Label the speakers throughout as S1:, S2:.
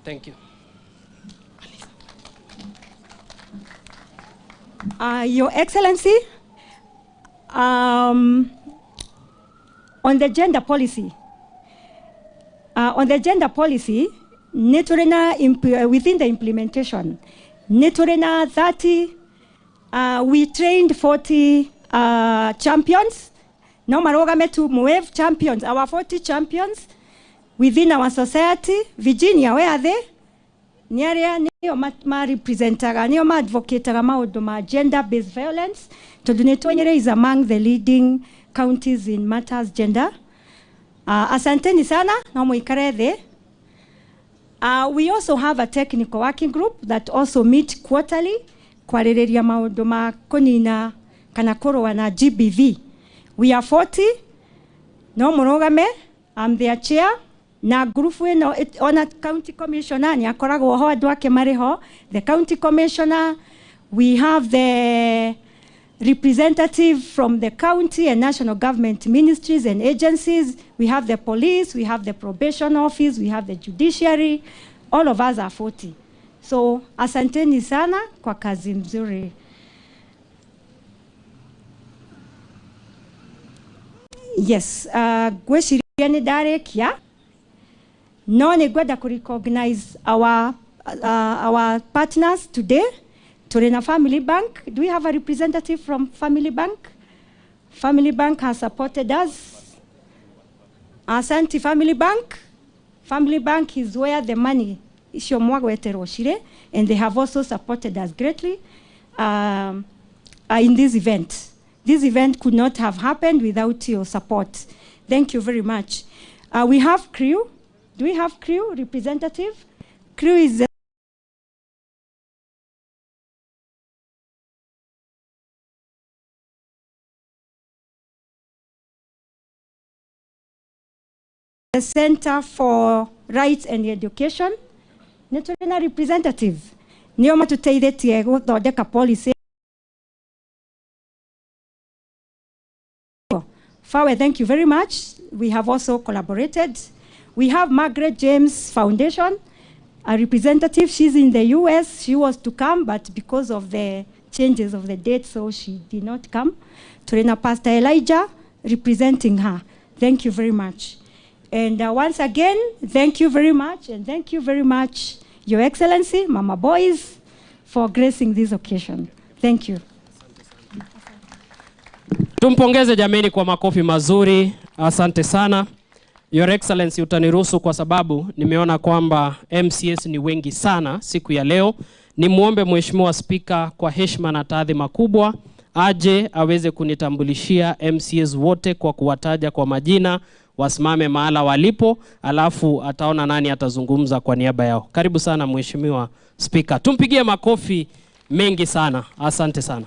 S1: Thank you.
S2: Your Excellency, on the gender policy, nĩ within the implementation, nĩ tũrĩ na 30, we trained 40 champions, no marũgame tu wave champions, our 40 champions within our society. Virginia, where are they? Nĩ arĩa nĩo ma-representaga, nĩo ma-advocataga maũndũ ma gender-based violence, tondũ nĩ tũĩ is among the leading counties in matters gender. Asanteni sana, no mũikare thĩ. We also have a technical working group that also meet quarterly kwarĩrĩria maũndũ ma kũnina kana kũrũa na GBV. We are 40, no mũrũgame, I'm their chair, na group ĩno ona county commissioner nĩ akoragwo ho, andũ ake marĩ ho, the county commissioner, we have the representative from the county and national government ministries and agencies, we have the police, we have the probation office, we have the judiciary, all of us are 40. So asanteni sana kwa kazi mzuri. Yes, ngwĩciria nĩ ndarĩkia, no nĩ ngwenda kũ recognize our partners today. Tũrĩ na Family Bank. Do we have a representative from Family Bank? Family Bank has supported us. Asante Family Bank. Family Bank is where the money icio mwagweterwo cirĩ, and they have also supported us greatly in this event. This event could not have happened without your support. Thank you very much. We have CREW. Do we have CREW representative? CREW is the Center for Rights and Education. Nĩ tũrĩ na representative. Nĩo matũteithĩtie gũthondeka policy. Fawe, thank you very much. We have also collaborated. We have Margaret James Foundation, a representative. She's in the US. She was to come, but because of the changes of the date, so she did not come. Tũrĩ Pastor Elijah representing her. Thank you very much. And once again, thank you very much. And thank you very much, Your Excellency, Mama Boys, for gracing this occasion. Thank you.
S1: Tumpongeze jameni kwa makofi mazuri. Asante sana. Your Excellency, utaniruhusu kwa sababu nimeona kwamba MCS ni wengi sana siku ya leo. Nimuombe Mheshimiwa Spika kwa heshima na taadhima kubwa aje aweze kunitambulishia MCS wote kwa kuwataja kwa majina, wasimame mahala walipo, alafu ataona nani atazungumza kwa niaba yao. Karibu sana Mheshimiwa Spika. Tumpigie makofi mengi sana. Asante sana.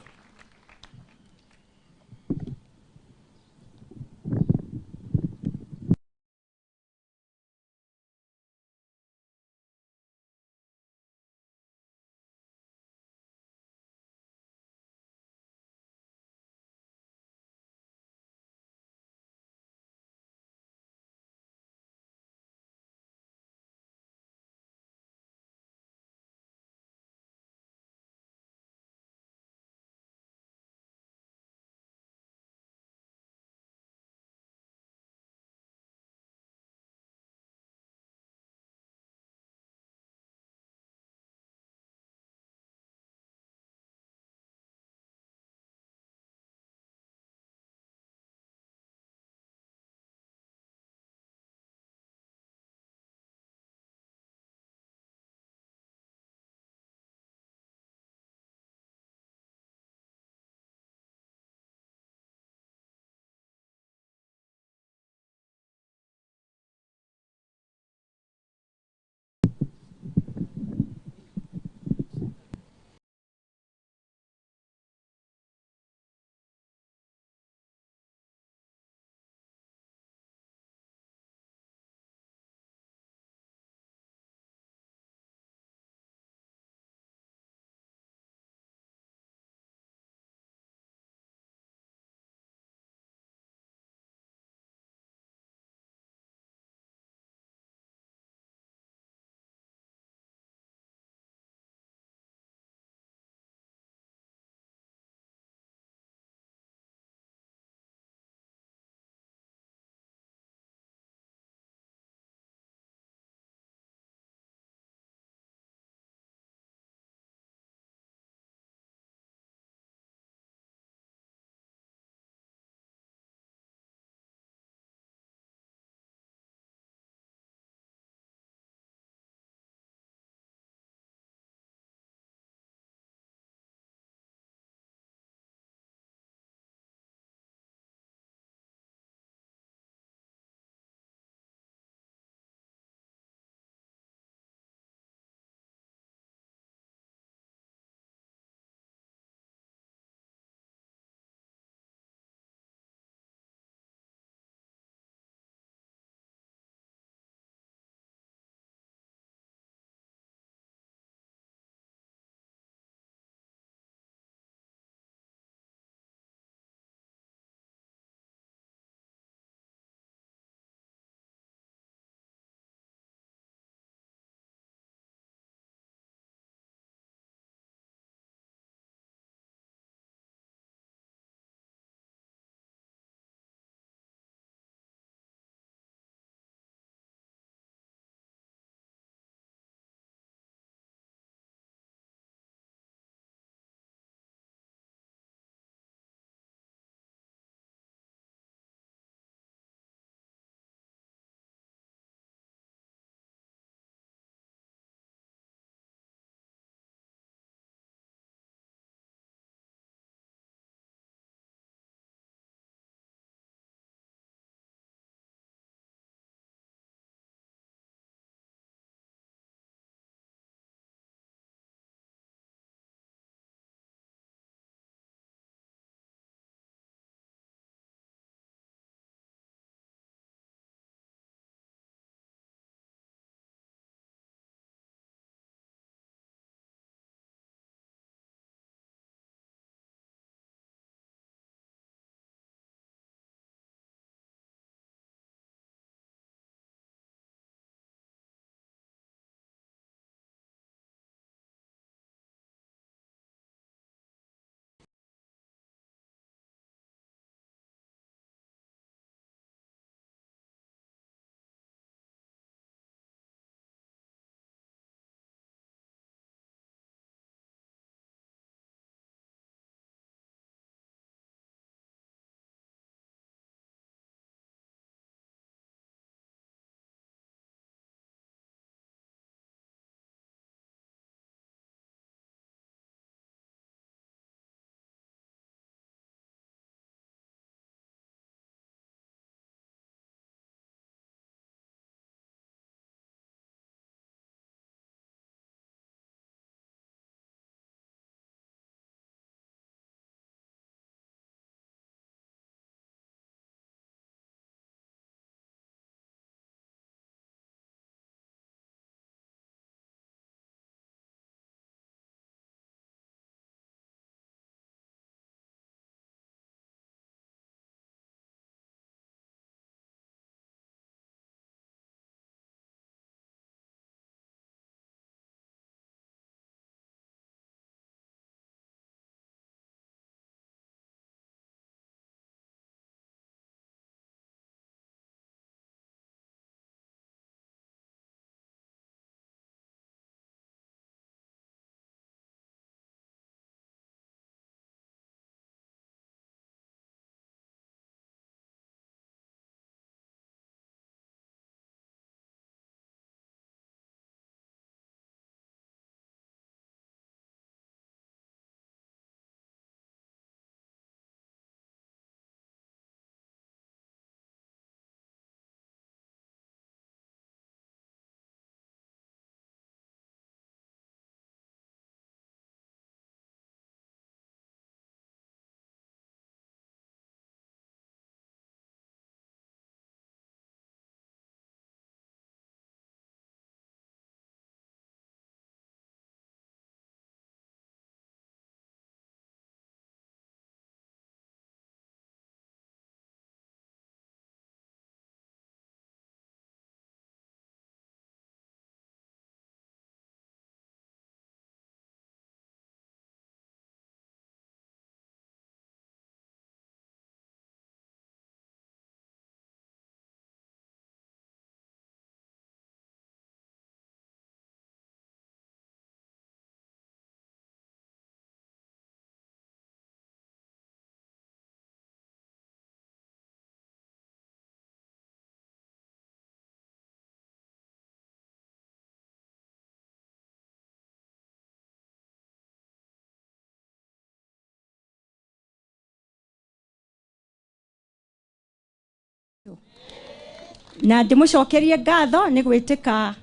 S2: Na ndĩmũcokerie ngatho nĩ gwĩtĩka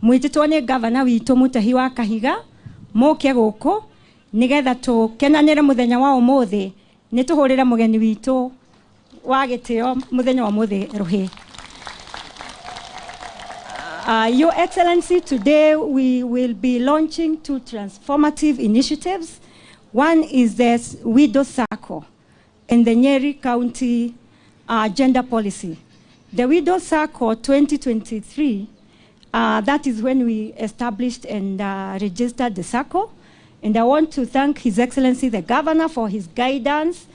S2: mwĩtĩtwo nĩ gavana witũ Mutahi wa Kahiga mũke gũkũ nĩgetha tũkenanĩre mũthenya wa ũmũthĩ, nĩ tũhũrĩre mũgeni witũ wa gĩtĩo mũthenya wa ũmũthĩ rũhĩ. Your Excellency, today we will be launching two transformative initiatives. One is the Widow Sacco and the Nyeri County Gender Policy. The Widow Sacco 2023, that is when we established and registered the Sacco. And I want to thank His Excellency the Governor for his guidance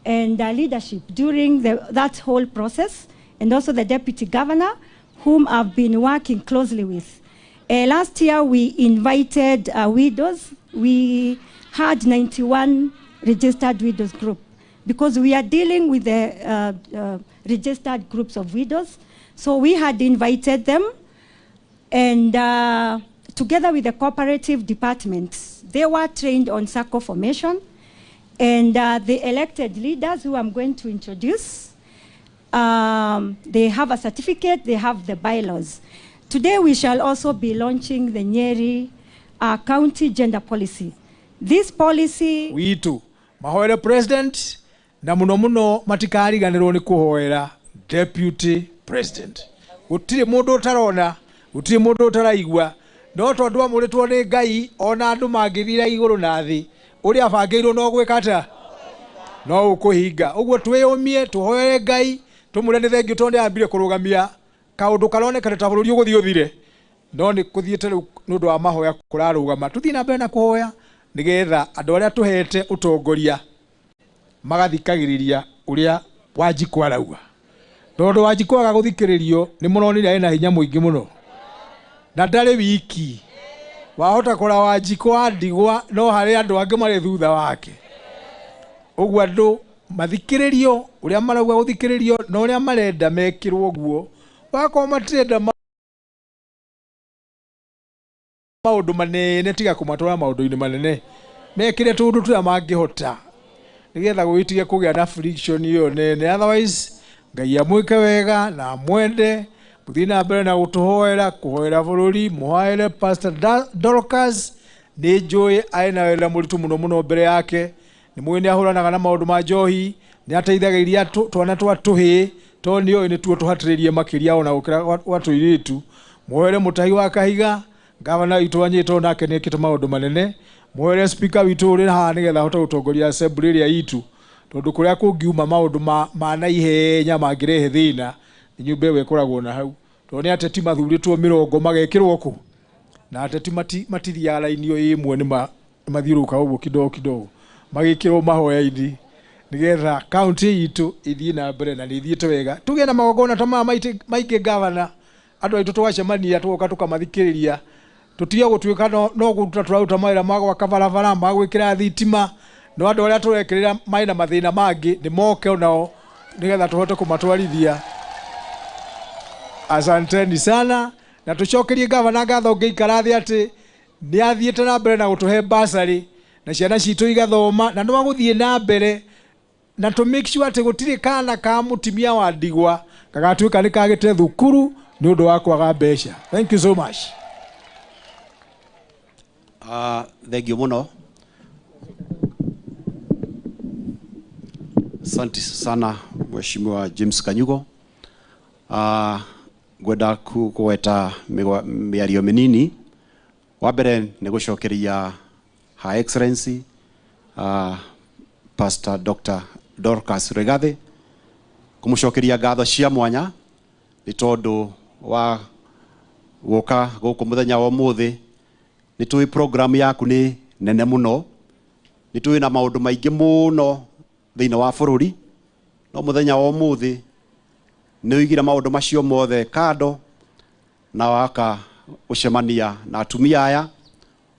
S2: and leadership during that whole process, and also the Deputy Governor, whom I've been working closely with. Last year, we invited widows. We had 91 registered widows group because we are dealing with the registered groups of widows. So we had invited them, and together with the cooperative departments, they were trained on Sacco formation, and the elected leaders who I'm going to introduce, they have a certificate, they have the bylaws. Today we shall also be launching the Nyeri County Gender Policy. This policy...
S3: Witu, mahoere president, na muno muno matikariganirwo ni kuhoera deputy president. Gutire mundu utarona, gutire mundu utaraigua, no tondu amuritwo ni Ngai ona andu mangithira iguru na thi, uria abangiirwo no gwika ata no ukuhinga. Uguo twiyumie tuhoere Ngai tumure ni thengiu tondu ambire kurugamia kaundu karonekana ta bururi uguthii uthire, no ni kuthiite riu ni undu wa mahoya kurarugama. Tuthii na mbere na kuhoya nigetha andu aria tuhete utongoria magathikagiriria uria Wanjikũ arauga, tondu Wanjikũ aga guthikiririo ni muronire ena hinya muingi muno na ndari wiki. Wahota kora Wanjikũ andigwa no hari andu angi mari thutha wake. Uguo andu mathikiririo uria marauga guthikiririo na uria marenda mekirwo guo, wakorwo matirenda maundu manene tiga kumatwara maundu-ini manene, mekire tundu turia mangihota nigetha gwitige kugia na friction iyo nene. Otherwise Ngai amwike wega na amwende, muthii na mbere na gutuhoera kuhoera bururi. Muhoere Pastor Dorcas, ni njui ari na wira muritu muno muno mbere yake. Ni mui ni ahuranaga na maundu ma njohi, ni ateithagĩrĩria twana twa tuhii to ni ni tuo tuhatĩrĩrie makiria ona gukira gwa tuiritu. Muhoere Mutahi wa Kahiga, gavana witũ wa Nyeri, tondũ nake nĩekĩte maũndũ manene. Muhoere speaker witũ ũrĩ haha nĩgetha ahote gũtongoria assembly ĩrĩa itũ, tondũ kũrĩa kũngiuma maũndũ ma naihenya mangĩrehe thĩna nĩ nyũmba ĩyo ĩkoragwo na hau, tondũ nĩ ateti mathurĩtwo mĩrongo magekĩrwo kũ, na ateti matithiaga raini ĩyo ĩmwe, nĩ mathiũrũrũkaga ũguo kidogo kidogo magĩkĩrwo mahoya-inĩ nĩgetha county itũ ĩthiĩ na mbere na nĩ ĩthiĩte wega. Tũgĩe na magongona ta maya maingĩ gavana, andũ aitũ tũgacemania tũgoka tũkamathikĩrĩria, tũtige gũtuĩka no kũruta tũraruta mawĩra ma gwaka barabara, ma gwĩkĩra thitima, no andũ arĩa tũrekĩrĩra marĩ na mathĩna mangĩ nĩ moke onao nĩgetha tũhote kũmatwarithia. Asanteni sana, na tũcokerie gavana ngatho ngĩikara thĩ atĩ nĩ athiĩte na mbere na gũtũhe bursary na ciana citũ igathoma, na no agũthiĩ na mbere na to make sure atĩ gũtirĩ kana ka mũtumia wa ndigwa gagatuĩka nĩ kagĩte thukuru nĩ ũndũ wa kwaga mbeca. Thank you so much.
S4: Thank you muno. Asante sana Mheshimiwa James Kanyugo. Ngwenda kugweta mĩario mĩnini. Wa mbere nĩ gũcokeria Her Excellency Pastor Dr. Dorcas Rigathi, kũmũcokeria ngatho cia mwanya nĩ tondũ wa gũka gũkũ mũthenya wa ũmũthĩ. Nĩ tũĩ program yaku nĩ nene mũno, nĩ tũĩ na maũndũ maingĩ mũno thĩinĩ wa bũrũri, no mũthenya wa ũmũthĩ nĩ ũigire maũndũ macio mothe kando na waka gũcemania na atumia aya,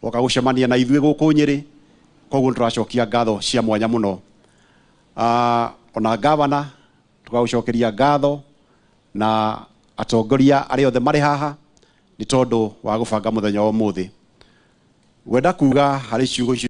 S4: woka gũcemania na ithuĩ gũkũ Nyĩrĩ. Koguo nĩtũracokia ngatho cia mwanya mũno. Ona gavana tũgagũcokeria ngatho na atongoria arĩa othe marĩ haha nĩ tondũ wa gũbanga mũthenya wa ũmũthĩ. Ngwenda kuga harĩ ciugo icio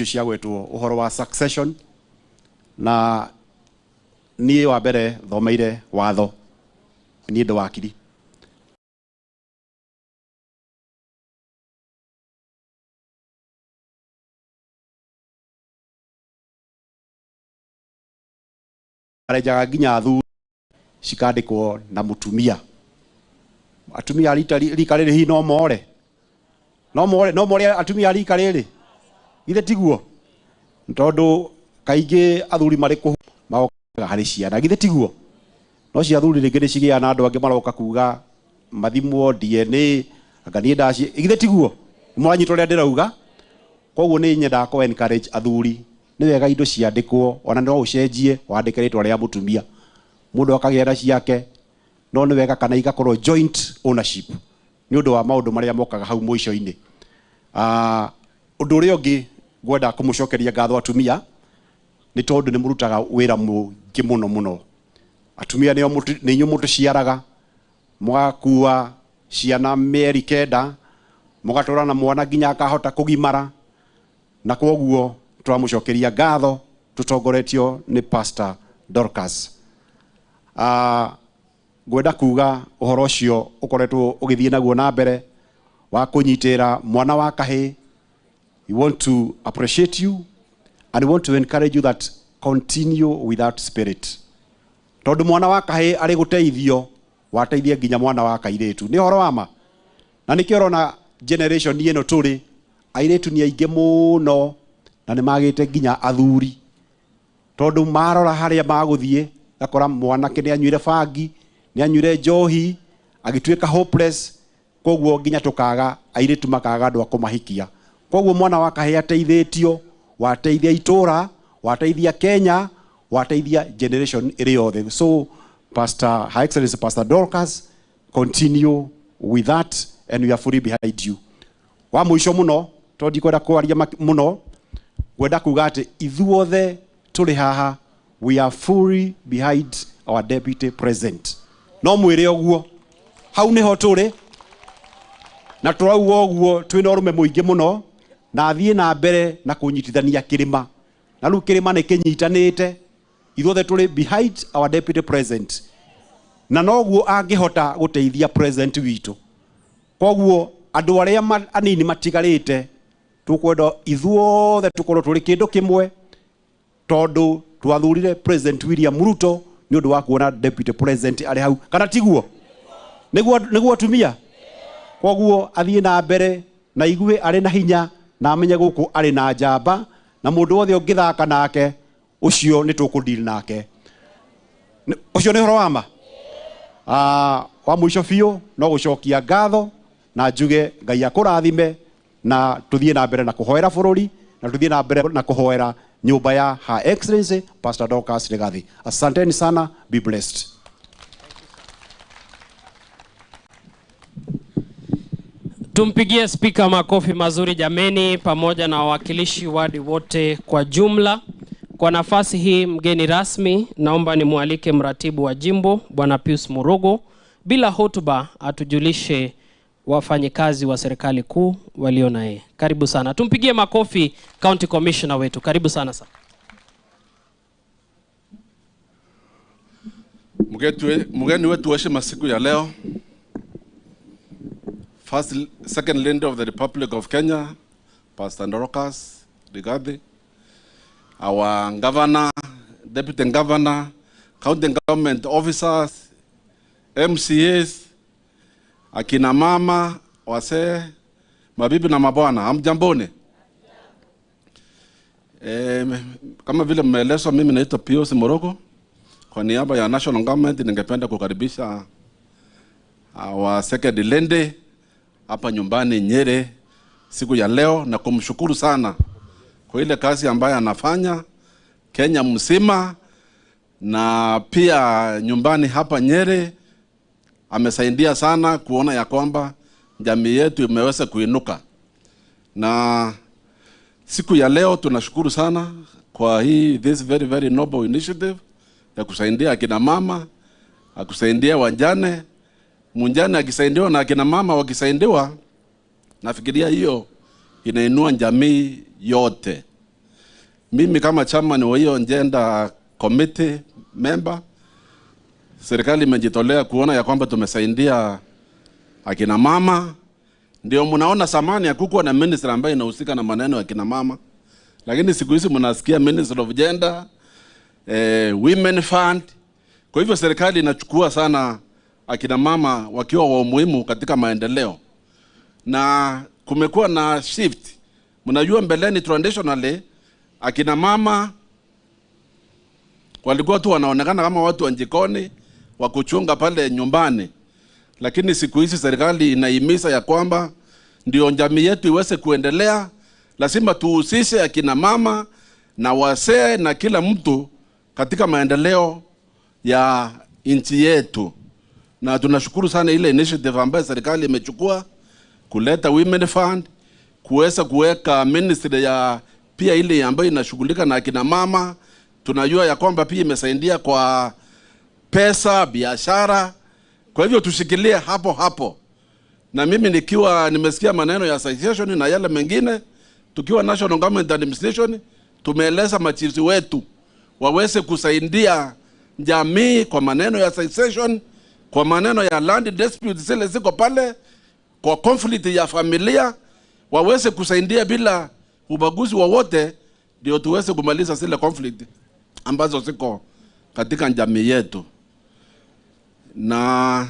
S4: Ciagwetwo ũhoro wa succession, na niĩ wa mbere thomeire watho, niĩ ndĩ wakiri. Arenjaga nginya athuri cikandĩkwo na mũtumia. Atumia rika rĩrĩ hihi no more, no more, no more atumia rika rĩrĩ, githĩ tiguo? Tondũ kaingĩ athuri marĩ kũ magokaga harĩ ciana, githĩ tiguo? No cia athuri rĩngĩ nĩ cigĩaga na andũ angĩ maroka kuga mathimwo DNA, anga niĩ ndaci, githĩ tiguo? Mũranyita ũrĩa ndĩrauga? Koguo nĩ nyendaga kũ encourage athuri, nĩ wega indo ciandĩkwo, ona no ũcenjie wandĩke rĩtwa rĩa mũtumia, mũndũ akagĩa na ciake, no nĩ wega kana igakorwo joint ownership nĩ ũndũ wa maũndũ marĩa mokaga hau mũico-inĩ. Ũndũ ũrĩa ũngĩ ngwenda kũmũcokeria ngatho atumia nĩ tondũ nĩ mũrutaga wĩra mũingĩ mũno mũno. Atumia nĩo nĩ inyuĩ mũtũciaraga, mũgakua ciana mĩeri 9, mũgatũra na mwana nginya akahota kũgimara, na kwoguo tũramũcokeria ngatho tũtongoretio nĩ Pastor Dorcas. Ngwenda kuga ũhoro ũcio ũkoretwo ũgĩthiĩ naguo na mbere wa kũnyitĩra mwana wa kahĩĩ. We want to appreciate you and we want to encourage you that continue with that spirit. Tondũ mwana wa kahĩĩ arĩ gũteithio, wateithia nginya mwana wa kairĩtu. Nĩ ũhoro wa ma. Na nĩkĩo ũrona generation ĩno tũrĩ, airĩtu nĩ aingĩ mũno na nĩ magĩte nginya athuri. Tondũ marora harĩa magũthiĩ, gakora mwanake nĩ anyuire bangi, nĩ anyuire njohi, agĩtuĩka hopeless, koguo nginya tũkaga airĩtu makaga andũ a kũmahikia. Koguo mwana wa kahĩĩ ateithĩtio, wateithia itũra, wateithia Kenya, wateithia generation ĩrĩ yothe. So Pastor, Her Excellency Pastor Dorcas, continue with that and we are fully behind you. Wa mũico mũno, tondũ ndikwenda kwaria mũno, ngwenda kuga atĩ ithuothe tũrĩ haha, we are fully behind our deputy president. No mwĩre ũguo, hau nĩho tũrĩ, na tũrauga ũguo twĩna ũrũme mũingĩ mũno, na athiĩ na mbere na kũnyitithania kĩrĩma. Na rĩu kĩrĩma nĩ kĩnyitanĩte, ithuothe tũrĩ behind our deputy president. Na noguo angĩhota gũteithia president witũ. Koguo andũ arĩa anini matigarĩte, tũkwenda ithuothe tũkorwo tũrĩ kĩndũ kĩmwe, tondũ twathurire President William Ruto nĩ ũndũ wa kuona deputy president arĩ hau, kana tiguo? Nĩguo atumia? Koguo athiĩ na mbere na igue arĩ na hinya, na amenye gũkũ arĩ na njamba, na mũndũ wothe ũngĩthaka nake ũcio nĩ tũkũdeal nake. Ũcio nĩ ũhoro wa ma. Wa mũico biũ no gũcokia ngatho na njuge Ngai akũrathime, na tũthiĩ na mbere na kũhoera bũrũri, na tũthiĩ na mbere na kũhoera nyũmba ya Her Excellency Pastor Dorcas Rigathi. Asanteni sana, be blessed.
S1: Tumpigie spika makofi mazuri jameni, pamoja na wawakilishi wadi wote kwa jumla. Kwa nafasi hii mgeni rasmi, naomba nimwalike mratibu wa jimbo Bwana Pius Murugo, bila hotuba atujulishe wafanyikazi wa serikali kuu walio naye. Karibu sana. Tumpigie makofi County Commissioner wetu. Karibu sana sana.
S5: Mgeni wetu wa heshima siku ya leo, First, Second Lady of the Republic of Kenya, Pastor Dorcas Rigathi, our governor, deputy governor, county government officers, MCAs, akina mama, wasee, mabibi na mabwana, hamjamboni? Kama vile mmeelezwa, mimi naitwa Pius Murugo. Kwa niaba ya National Government ningependa kukaribisha our Second Lady hapa nyumbani Nyeri siku ya leo, na kumshukuru sana kwa ile kazi ambayo anafanya Kenya mzima na pia nyumbani hapa Nyeri. Amesaidia sana kuona ya kwamba jamii yetu imeweza kuinuka. Na siku ya leo tunashukuru sana kwa hii this very very noble initiative ya kusaidia akina mama, akusaidia wajane. Mjane akisaidiwa na akina mama wakisaidiwa, nafikiria hiyo inainua jamii yote. Mimi kama chairman wa hiyo gender committee member, serikali imejitolea kuona ya kwamba tumesaidia akina mama. Ndio mnaona samani hakukuwa na ministry ambaye inahusika na maneno ya kina mama, lakini siku hizi mnasikia Ministry of Gender, Women Fund. Kwa hivyo serikali inachukua sana akina mama wakiwa wa umuhimu katika maendeleo, na kumekuwa na shift. Mnajua mbeleni traditionally akina mama walikuwa tu wanaonekana kama watu wa jikoni wa kuchunga pale nyumbani, lakini siku hizi serikali inahimiza ya kwamba ndio jamii yetu iweze kuendelea, lazima tuhusishe akina mama na wazee na kila mtu katika maendeleo ya nchi yetu. Na tunashukuru sana ile initiative ambayo serikali imechukua kuleta Women Fund, kuweza kuweka ministry ya pia ile ambayo inashughulika na akina mama. Tunajua ya kwamba pia imesaidia kwa pesa, biashara. Kwa hivyo tushikilie hapo hapo. Na mimi nikiwa nimesikia maneno ya association na yale mengine, tukiwa National Government Administration tumeeleza machiefs wetu waweze kusaidia jamii kwa maneno ya association, kwa maneno ya land dispute zile ziko pale, kwa conflict ya familia, waweze kusaidia bila ubaguzi wowote, ndio tuweze kumaliza zile conflict ambazo ziko katika jamii yetu. Na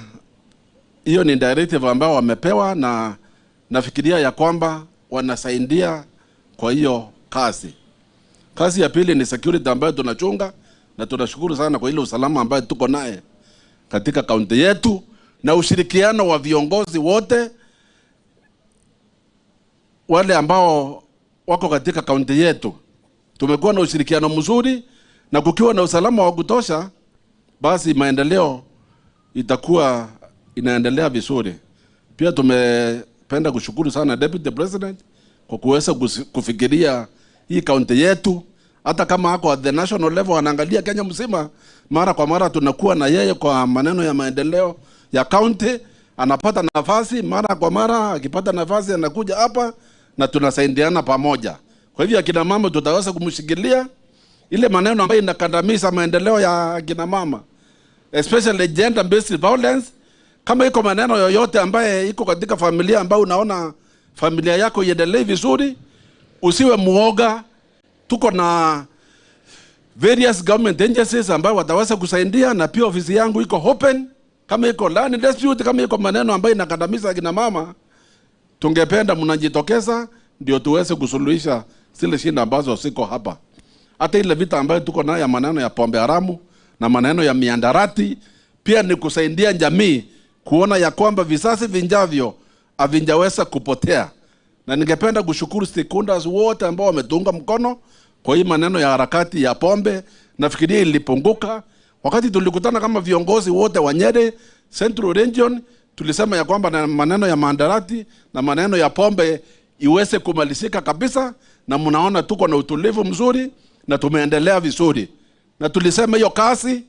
S5: hiyo ni directive ambayo wamepewa, na nafikiria ya kwamba wanasaidia kwa hiyo kazi. Kazi ya pili ni security ambayo tunachunga, na tunashukuru sana kwa ile usalama ambayo tuko naye katika kaunti yetu, na ushirikiano wa viongozi wote wale ambao wako katika kaunti yetu. Tumekuwa na ushirikiano mzuri, na kukiwa na usalama wa kutosha, basi maendeleo itakuwa inaendelea vizuri. Pia tumependa kushukuru sana Deputy President kwa kuweza kufikiria hii kaunti yetu. Hata kama ako at the national level anaangalia Kenya mzima, mara kwa mara tunakuwa na yeye kwa maneno ya maendeleo ya kaunti. Anapata nafasi mara kwa mara, akipata nafasi anakuja hapa na tunasaidiana pamoja. Kwa hivyo akina mama tutaweza kumshikilia ile maneno ambayo inakandamiza maendeleo ya akina mama, especially gender based violence. Kama iko maneno yoyote ambaye iko katika familia ambayo unaona familia yako iendelee vizuri, usiwe muoga. Tuko na various government agencies ambayo wataweza kusaidia, na pia ofisi yangu iko open. Kama iko land dispute, kama iko maneno ambayo inakandamiza akina mama, tungependa mnajitokeza ndio tuweze kusuluhisha zile shida ambazo ziko hapa. Hata ile vita ambayo tuko nayo ya maneno ya pombe haramu na maneno ya miandarati, pia ni kusaidia jamii kuona ya kwamba vizazi vinjavyo havinjaweza kupotea. Na ningependa kushukuru stakeholders wote ambao wametunga mkono kwa hii maneno ya harakati ya pombe. Nafikiria ilipunguka wakati tulikutana kama viongozi wote wa Nyeri Central Region, tulisema ya kwamba na maneno ya mandarati na maneno ya pombe iweze kumalizika kabisa, na mnaona tuko na utulivu mzuri na tumeendelea vizuri. Na tulisema hiyo kazi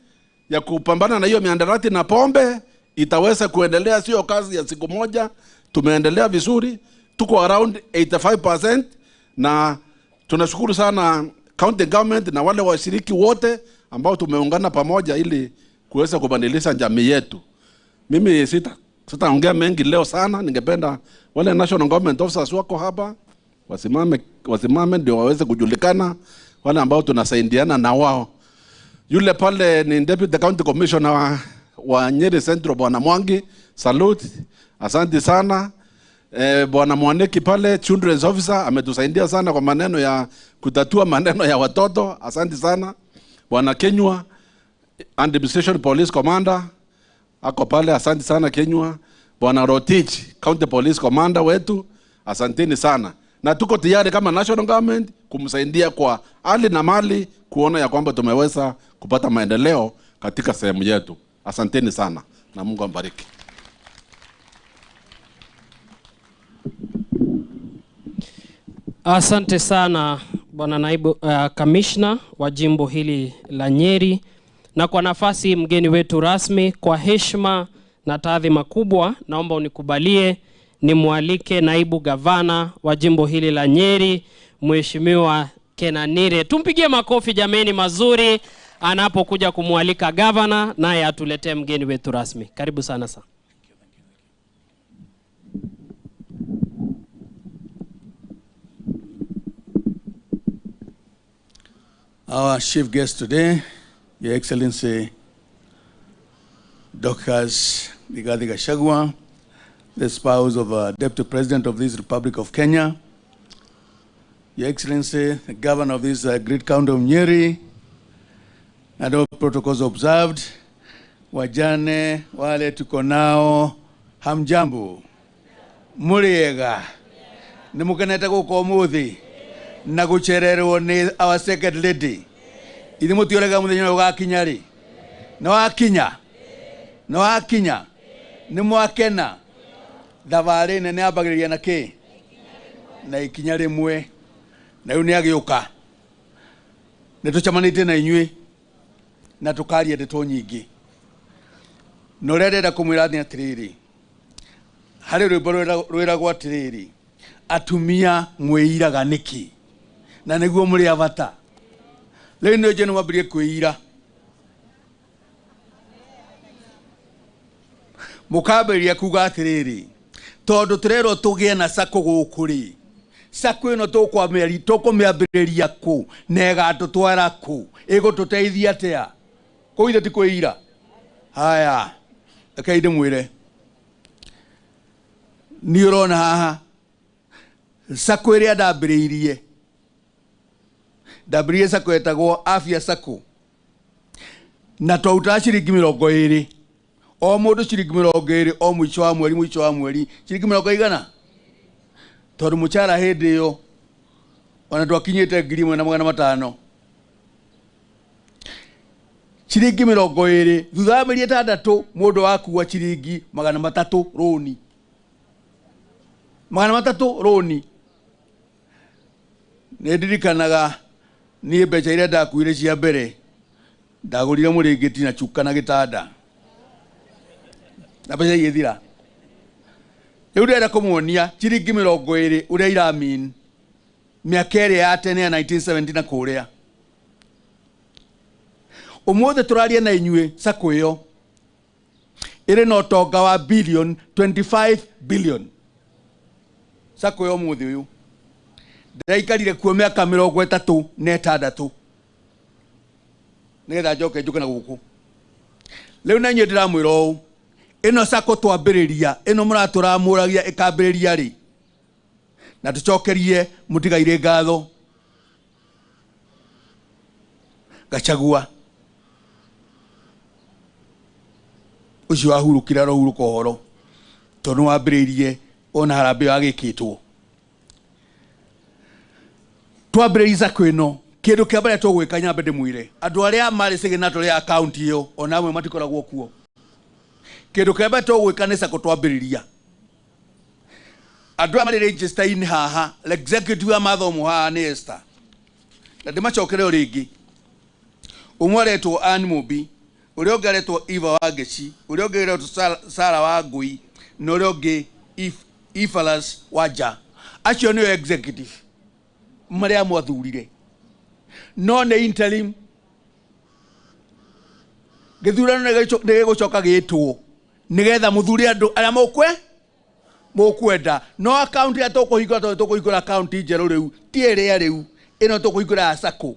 S5: ya kupambana na hiyo miandarati na pombe itaweza kuendelea, sio kazi ya siku moja. Tumeendelea vizuri, tuko around 85%, na tunashukuru sana county government na wale washiriki wote ambao tumeungana pamoja ili kuweza kubadilisha jamii yetu. Mimi sitaongea mengi leo sana. Ningependa wale national government officers wako hapa wasimame ndio waweze kujulikana, wale ambao tunasaidiana na wao. Yule pale ni Deputy County Commissioner wa Nyeri Central, Bwana Mwangi, salute, asante sana. Bwana Mwaneki pale Children's Officer ametusaidia sana kwa maneno ya kutatua maneno ya watoto, asante sana. Bwana Kenywa, Administration Police Commander ako pale, asante sana Kenywa. Bwana Rotich, County Police Commander wetu, asanteni sana. Na tuko tayari kama national government kumsaidia kwa hali na mali kuona ya kwamba tumeweza kupata maendeleo katika sehemu yetu. Asanteni sana na Mungu ambariki.
S1: Asante sana Bwana Naibu Commissioner wa jimbo hili la Nyeri. Na kwa nafasi mgeni wetu rasmi, kwa heshima na taadhima kubwa, naomba unikubalie nimwalike Naibu Gavana wa jimbo hili la Nyeri, Mheshimiwa Kenanire. Tumpigie makofi jameni mazuri anapokuja kumwalika gavana naye atuletee mgeni wetu rasmi. Karibu sana sana.
S6: Our chief guest today, Your Excellency Dorcas Rigathi Gachagua, the spouse of Deputy President of this Republic of Kenya, Your Excellency, the Governor of this great county of Nyeri, and all protocols observed, wajane wale tuko nao, hamjambo, muriega, nimukenete guku umuthi, na gucererwo ni our second lady. Ithe mutiorega muthenya uyu ugakinya ri? Ni wakinya? Ni wakinya? Ni mwakena? Thabarĩ nene yambagĩrĩria na kĩ? Na ikinya rĩmwe. Na rĩu nĩ agĩũka. Nĩ tũcemanĩtie na inyuĩ na tũkaria ndeto nyingĩ. Na ũrĩa ndĩrenda kũmwĩra nĩ atĩrĩrĩ, harĩ rwĩmbo rwĩragwo atĩrĩrĩ, atumia mwĩiraga nĩkĩ? Na nĩguo mũrĩ a bata. Rĩu nĩ njũĩ nĩ mwambĩrĩrie kwĩira. Mũkambĩrĩria kuga atĩrĩrĩ, tondũ tũrerwo tũgĩe na sacco gũkũ rĩ, sacco ĩno tũkũmĩambĩrĩria kũ na ĩgatũtwara kũ, ĩgũtũteithia atĩa? Kũu ithe ti kwĩira? Haya, rekei ndĩmwĩre, niĩ ũrona haha sacco ĩrĩa ndambĩrĩirie, ndambĩrĩirie sacco ĩtagwo Afya Sacco, na twarutaga ciringi 20 o mũndũ, ciringi 20 o mũico wa mweri, mũico wa mweri ciringi mĩrongo igana, tondũ mũcara hĩndĩ ĩyo ona ndwakinyĩte 1500. Ciringi 20 thutha wa mĩeri 6 mũndũ wakua ciringi 300 rũni, 300 rũni. Nĩ ndirikanaga niĩ mbeca iria ndakuire cia mbere ndagũrire mũrĩngĩti na cuka na gĩtanda na mbeca igĩthira. Rĩu ndĩrenda kũmuonia ciringi 20 ũrĩa iramean mĩaka ĩrĩa ya tene ya 1970 na kũrĩa. Ũmũthĩ tũraria na inyuĩ sacco ĩyo ĩrĩ na ũtonga wa billion 25 billion. Sacco ĩyo ũmũthĩ ũyũ ndĩraikarire kuo mĩaka 36 nĩgetha njoke njũke na gũkũ. Rĩu na inyuĩ ndĩramwĩra ũũ, ĩno sacco twambĩrĩria ĩno mũratũramũragia ĩkambĩrĩria rĩ, na tũcokerie mũtigaire ngatho Gachagua ũcio wahurũkire arohurũka ũhoro tondũ nĩwambĩrĩirie ona harambĩ wagĩkĩtwo. Twambĩrĩria sacco ĩno, kĩndũ kĩa mbere tũgwĩka nyambe ndĩmwĩre andũ arĩa marĩ signatory ya account ĩyo ona amwe matikoragwo kuo. Kĩndũ kĩa mbere tũgwĩka nĩ sacco twambĩrĩria, andũ arĩa marĩ register-inĩ haha, executive ya mathomo haha nĩ Esther, na ndĩmacokere o rĩngĩ. Ũmwe aretwo Ann Mumbi, ũrĩa ũngĩ aretwo Eva Wangeci, ũrĩa ũngĩ aretwo Sarah Wangui, na ũrĩa ũngĩ Ifalas Wanja. Acio nĩo executive marĩa mwathurire, no nĩ interim. Gĩthurano nĩ gĩgũcoka gĩtwo nĩgetha mũthure andũ arĩa mũkwenda. No account ĩrĩa tũkũhingũra, tondũ tũkũhingũra account njerũ rĩu, ti ĩrĩa rĩu, ĩno tũkũhingũra ya sacco.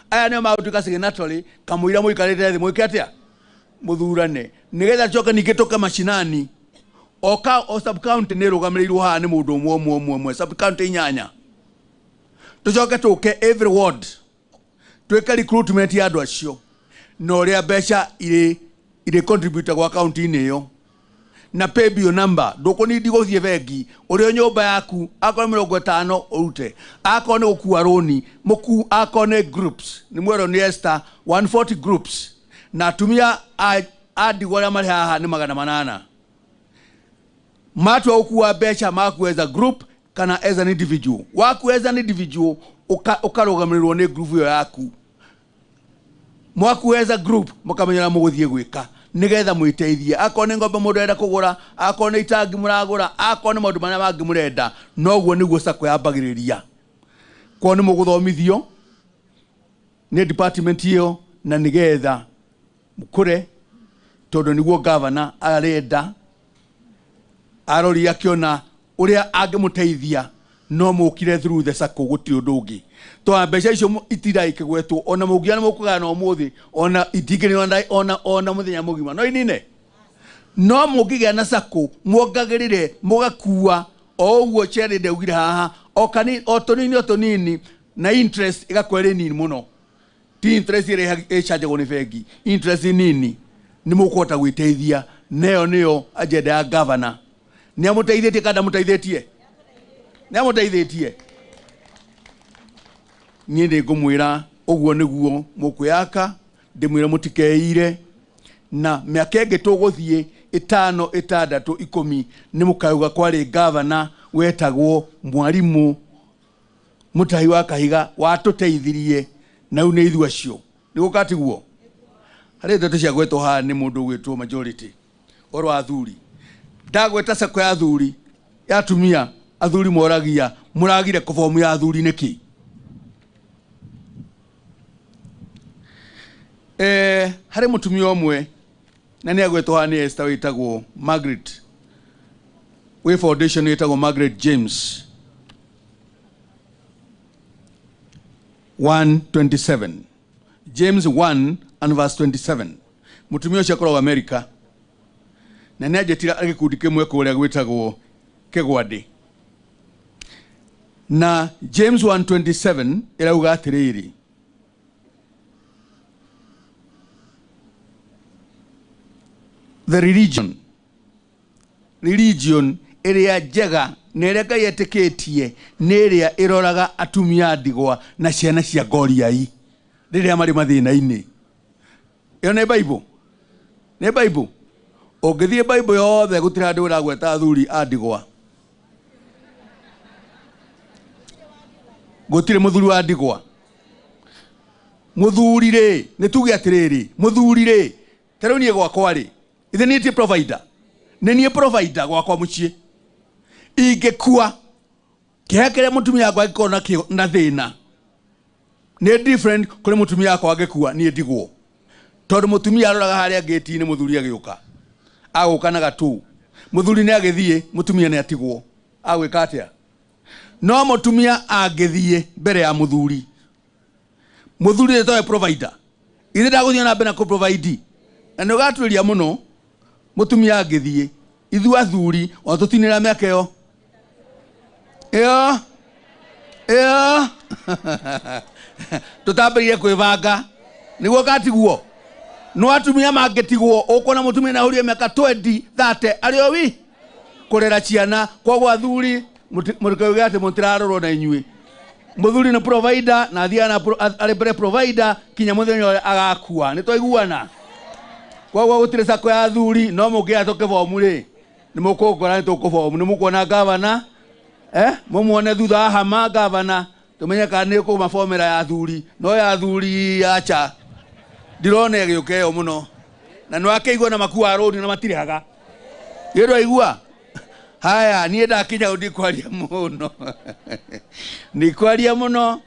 S6: Aya nĩo magũtuĩka signatory kamũira mũikarĩte thĩ mwĩke atĩa? Mũthurane, nĩgetha tũcoke ningĩ tũke macinani. O sub county nĩ ĩrũgamĩrĩirwo haha nĩ mũndũ ũmwe ũmwe ũmwe ũmwe, sub county 8. Tũcoke tũke every ward twĩke recruitment ya andũ acio na ũrĩa mbeca irĩ contribute gwa account-inĩ ĩyo na pay bill number. Ndũkũnindi gũthiĩ bengi, ũrĩa nyũmba yaku akorwo 50 ũrute, akorwo nĩ gũkua rũni mũku, akorwo nĩ groups, nĩ mwerwo nĩ Esther 140 groups, na atumia a ndigwa arĩa marĩ haha nĩ 800. Matua gũkua mbeca maku as a group kana as an individual. Waku as an individual ũkarũgamĩrĩrwo nĩ group ĩyo yaku. Mwaku as a group mũkamenyera mũgũthiĩ gwĩka nĩgetha mwĩteithie. Akorwo nĩ ng'ombe mũndũ arenda kũgũra, akorwo nĩ itangi mũragũra, akorwo nĩ maũndũ marĩa mangĩ mũrenda, noguo nĩguo sacco yambagĩrĩria. Kwa nĩ mũgũthomithio nĩ department ĩyo na nĩgetha mũkũre, tondũ nĩguo gavana arenda arori akiona ũrĩa angĩmũteithia no mũkire through the sacco gũtirĩ ũndũ ũngĩ. Tondũ mbeca icio itira ikĩgwetwo ona mũngiona mũkũgana ũmũthĩ ona itingĩrĩ ona mũthenya mũgima no inine. No mũngĩgĩa na sacco muongagĩrĩre mũgakua o ũguo Cherry ndaugire haha o kanini o tũnini o tũnini na interest ĩgakorwo ĩrĩ nini mũno. Ti interest ĩrĩa ĩchanjagwo nĩ bengi, interest nini nĩ mũkũhota gwĩteithia. Neyo nĩyo agenda ya governor. Nĩ amũteithĩtie kana ndamũteithĩtie? Nĩ amũteithĩtie. Niĩ nĩ ngũmwĩra ũguo nĩguo mũkwĩyaka, ndĩmwĩre mũtikeire na mĩaka ĩngĩ tũgũthiĩ 5 6 10 nĩ mũkauga kwarĩ gavana wetagwo Mwarimu Mutahi wa Kahiga watũteithirie na rĩu nĩ ithuĩ acio. Nĩguo katiguo? Harĩ ndeto cia gwetwo haha nĩ mũndũ ũgwĩtwo majority ũhoro wa athuri. Ndagweta sacco ya athuri ya atumia, athuri moragia mũragire kũbomu ya athuri nĩkĩ? Harĩ mũtumia ũmwe na nĩ agwetwo haha nĩ Esther wĩtagwo Margaret, wĩ foundation wĩtagwo Margaret James 1:27, James 1 and verse 27. Mũtumia ũcio akoragwo America na nĩ anjĩtire gĩkundi kĩmwe kũrĩa gwĩtagwo Kĩgwandĩ. Na James 1:27 ĩrauga atĩrĩrĩ, the religion ĩrĩa njega na ĩrĩa Ngai etĩkĩtie nĩ ĩrĩa ĩroraga atumia ndigwa na ciana cia ngoriai rĩrĩa marĩ mathĩna-inĩ. Ĩyo nĩ Bible, nĩ Bible. Ũngĩthiĩ Bible yothe gũtirĩ handũ ĩragweta athuri a ndigwa. Gũtirĩ mũthuri wa ndigwa. Mũthuri rĩ, nĩ tuge atĩrĩrĩ, mũthuri rĩ, ta rĩu niĩ gwakwa rĩ, ithe niĩ ti provider, nĩ niĩ provider gwakwa mũciĩ. Ingĩkua kĩheo kĩrĩa mũtumia wakwa angĩkorwo nakĩo na thĩna nĩ different kũrĩ mũtumia wakwa angĩkua niĩ ndigwo. Tondũ mũtumia aroraga harĩa ngĩti-inĩ mũthuri agĩũka, agũka na gatũ, mũthuri nĩ agĩthiĩ, mũtumia nĩ atigwo, agwĩka atĩa? No mũtumia angĩthiĩ mbere ya mũthuri, mũthuri nĩ towe provider, ithe ndagũthiĩ na mbere na kũ-provide na nĩ ũgatuĩria mũno. Mũtumia angĩthiĩ, ithuĩ athuri o tũtinĩra mĩaka ĩyo ĩyo ĩyo tũtambĩrĩrie kwĩbanga nĩguo gatiguo. No atumia mangĩtigwo, ũkuona mũtumia nĩ ahũrire mĩaka 20 30 arĩ o wi kũrera ciana. Koguo athuri mũtikauge atĩ mũtirarorwo na inyuĩ. Mũthuri nĩ provider na athiaga arĩ mbere provider kinya mũthenya ũrĩa agakua. Nĩ twaiguana? Koguo gũtirĩ sacco ya athuri, no mũngĩaga tũkĩbomu rĩ, nĩ mũkũngora nĩ tũkũbomu. Nĩ mũkuona gavana, mũmuone thutha wa hama gavana, tũmenye kana nĩ kũma formula ya athuri. No ya athuri acha ndirona ĩgĩũka ĩyo mũno, na nĩ wakĩigua na makuaga rũni na matirĩhaga. Ĩ ndwaigua? Haya, niĩ ndakinya hau ndikwaria mũno, ndikwaria mũno.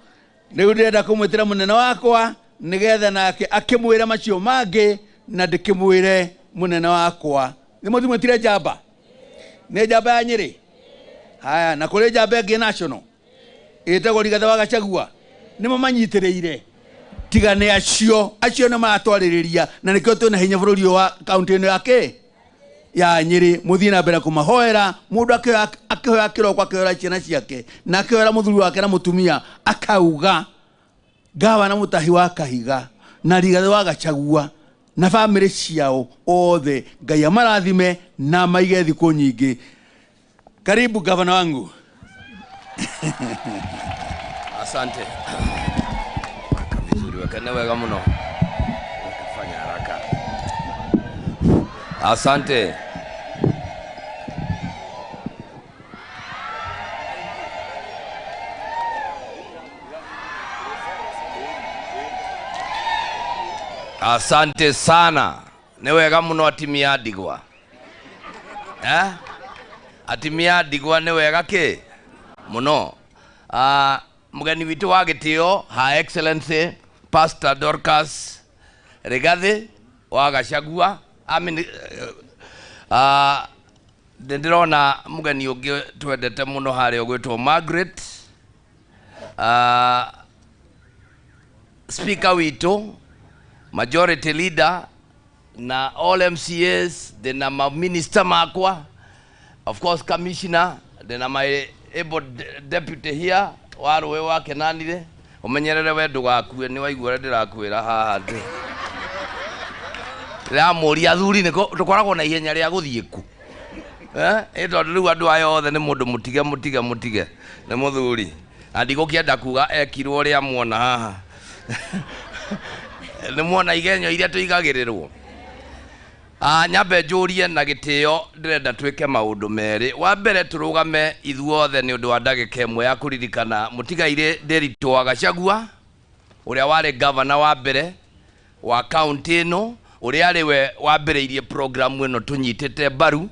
S6: Rĩu ndĩrenda kũmwĩtĩra mũnene wakwa nĩgetha nake akĩmwĩre macio mangĩ na ndĩkĩmwĩre mũnene wakwa. Nĩ mũtimwĩtire njamba? Nĩ njamba ya Nyĩrĩ? Haya, na kũrĩ njamba ĩngĩ national ĩtagwo Rigathĩ wa Gachagua, nĩmo manyitĩrĩire. Tiga nĩ acio, acio nĩ maratwarĩrĩria na nĩkĩo twĩna hinya bũrũri ũyũ wa kaunti ĩno ya kĩ? Ya Nyĩrĩ. Mũthiĩ na mbere kũmahoera, mũndũ akĩhoya kĩroko akĩhoera ciana ciake na akĩhoera mũthuri wake na mũtumia, akauga gavana Mutahi wa Kahiga na Rigathĩ wa Gachagua na bamĩrĩ ciao othe, Ngai amarathime na maige thikũ nyingĩ. Karibu gavana wangu.
S7: Asante. Vizuri, wekene wega muno. Fanya haraka. Asante. Asante sana. Nĩ wega mũno atimia ndigwa. Atimia ndigwa nĩ wega kĩ? Mũno. Mugeni witũ wa gĩtĩo Her Excellency Pastor Dorcas Rigathi wa Gachagua. I mean, ndĩrona mugeni ũngĩ twendete mũno harĩa ũgwĩtwo Margaret. Speaker witũ, majority leader na all MCAs, ndĩna ma minister makwa, of course commissioner, ndĩna my able deputy here wa rũĩ wa Kenanire. Ũmenyerere we ndũgakue, nĩ waigua ũrĩa ndĩrakwĩra haha ndĩ ndĩramũria athuri nĩ tũkoragwo na ihenya rĩa gũthiĩ ku ĩ tondũ rĩu andũ aya othe nĩ mũndũ mũtige mũtige mũtige nĩ mũthuri na ndigũkĩenda kuga ekirwo ũrĩa muona haha nĩ muona igenyo iria tũigagĩrĩrwo. Nyambe njũrie na gĩtĩo, ndĩrenda twĩke maũndũ merĩ. Wa mbere tũrũgame ithuothe nĩ ũndũ wa ndagĩka ĩmwe ya kũririkana mũtigairĩ Nderitu wa Gachagua ũrĩa warĩ gavana wa mbere wa kaunti ĩno, ũrĩa arĩ we wambĩrĩirie programu ĩno tũnyitĩte mbaru,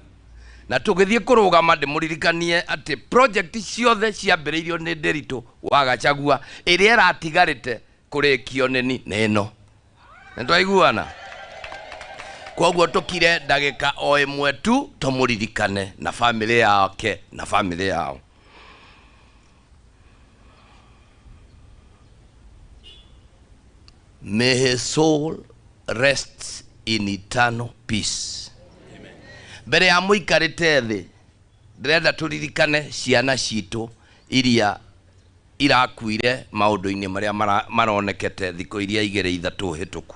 S7: na tũgĩthiĩ kũrũgama ndĩmũririkanie atĩ project ciothe ciambĩrĩirio nĩ Nderitu wa Gachagua ĩrĩa ĩratigarĩte kũrĩkio nĩ ĩno. Nĩ twaiguana? Koguo tũkire ndagĩka o ĩmwe tu tũmũririkane na famĩlĩ yake na famĩlĩ yao. May his soul rest in eternal peace. Mbere ya mũikarĩte thĩ ndĩrenda tũririkane ciana citũ iria irakuire maũndũ-inĩ marĩa maronekete thikũ iria igĩrĩ ithatũ hĩtũku.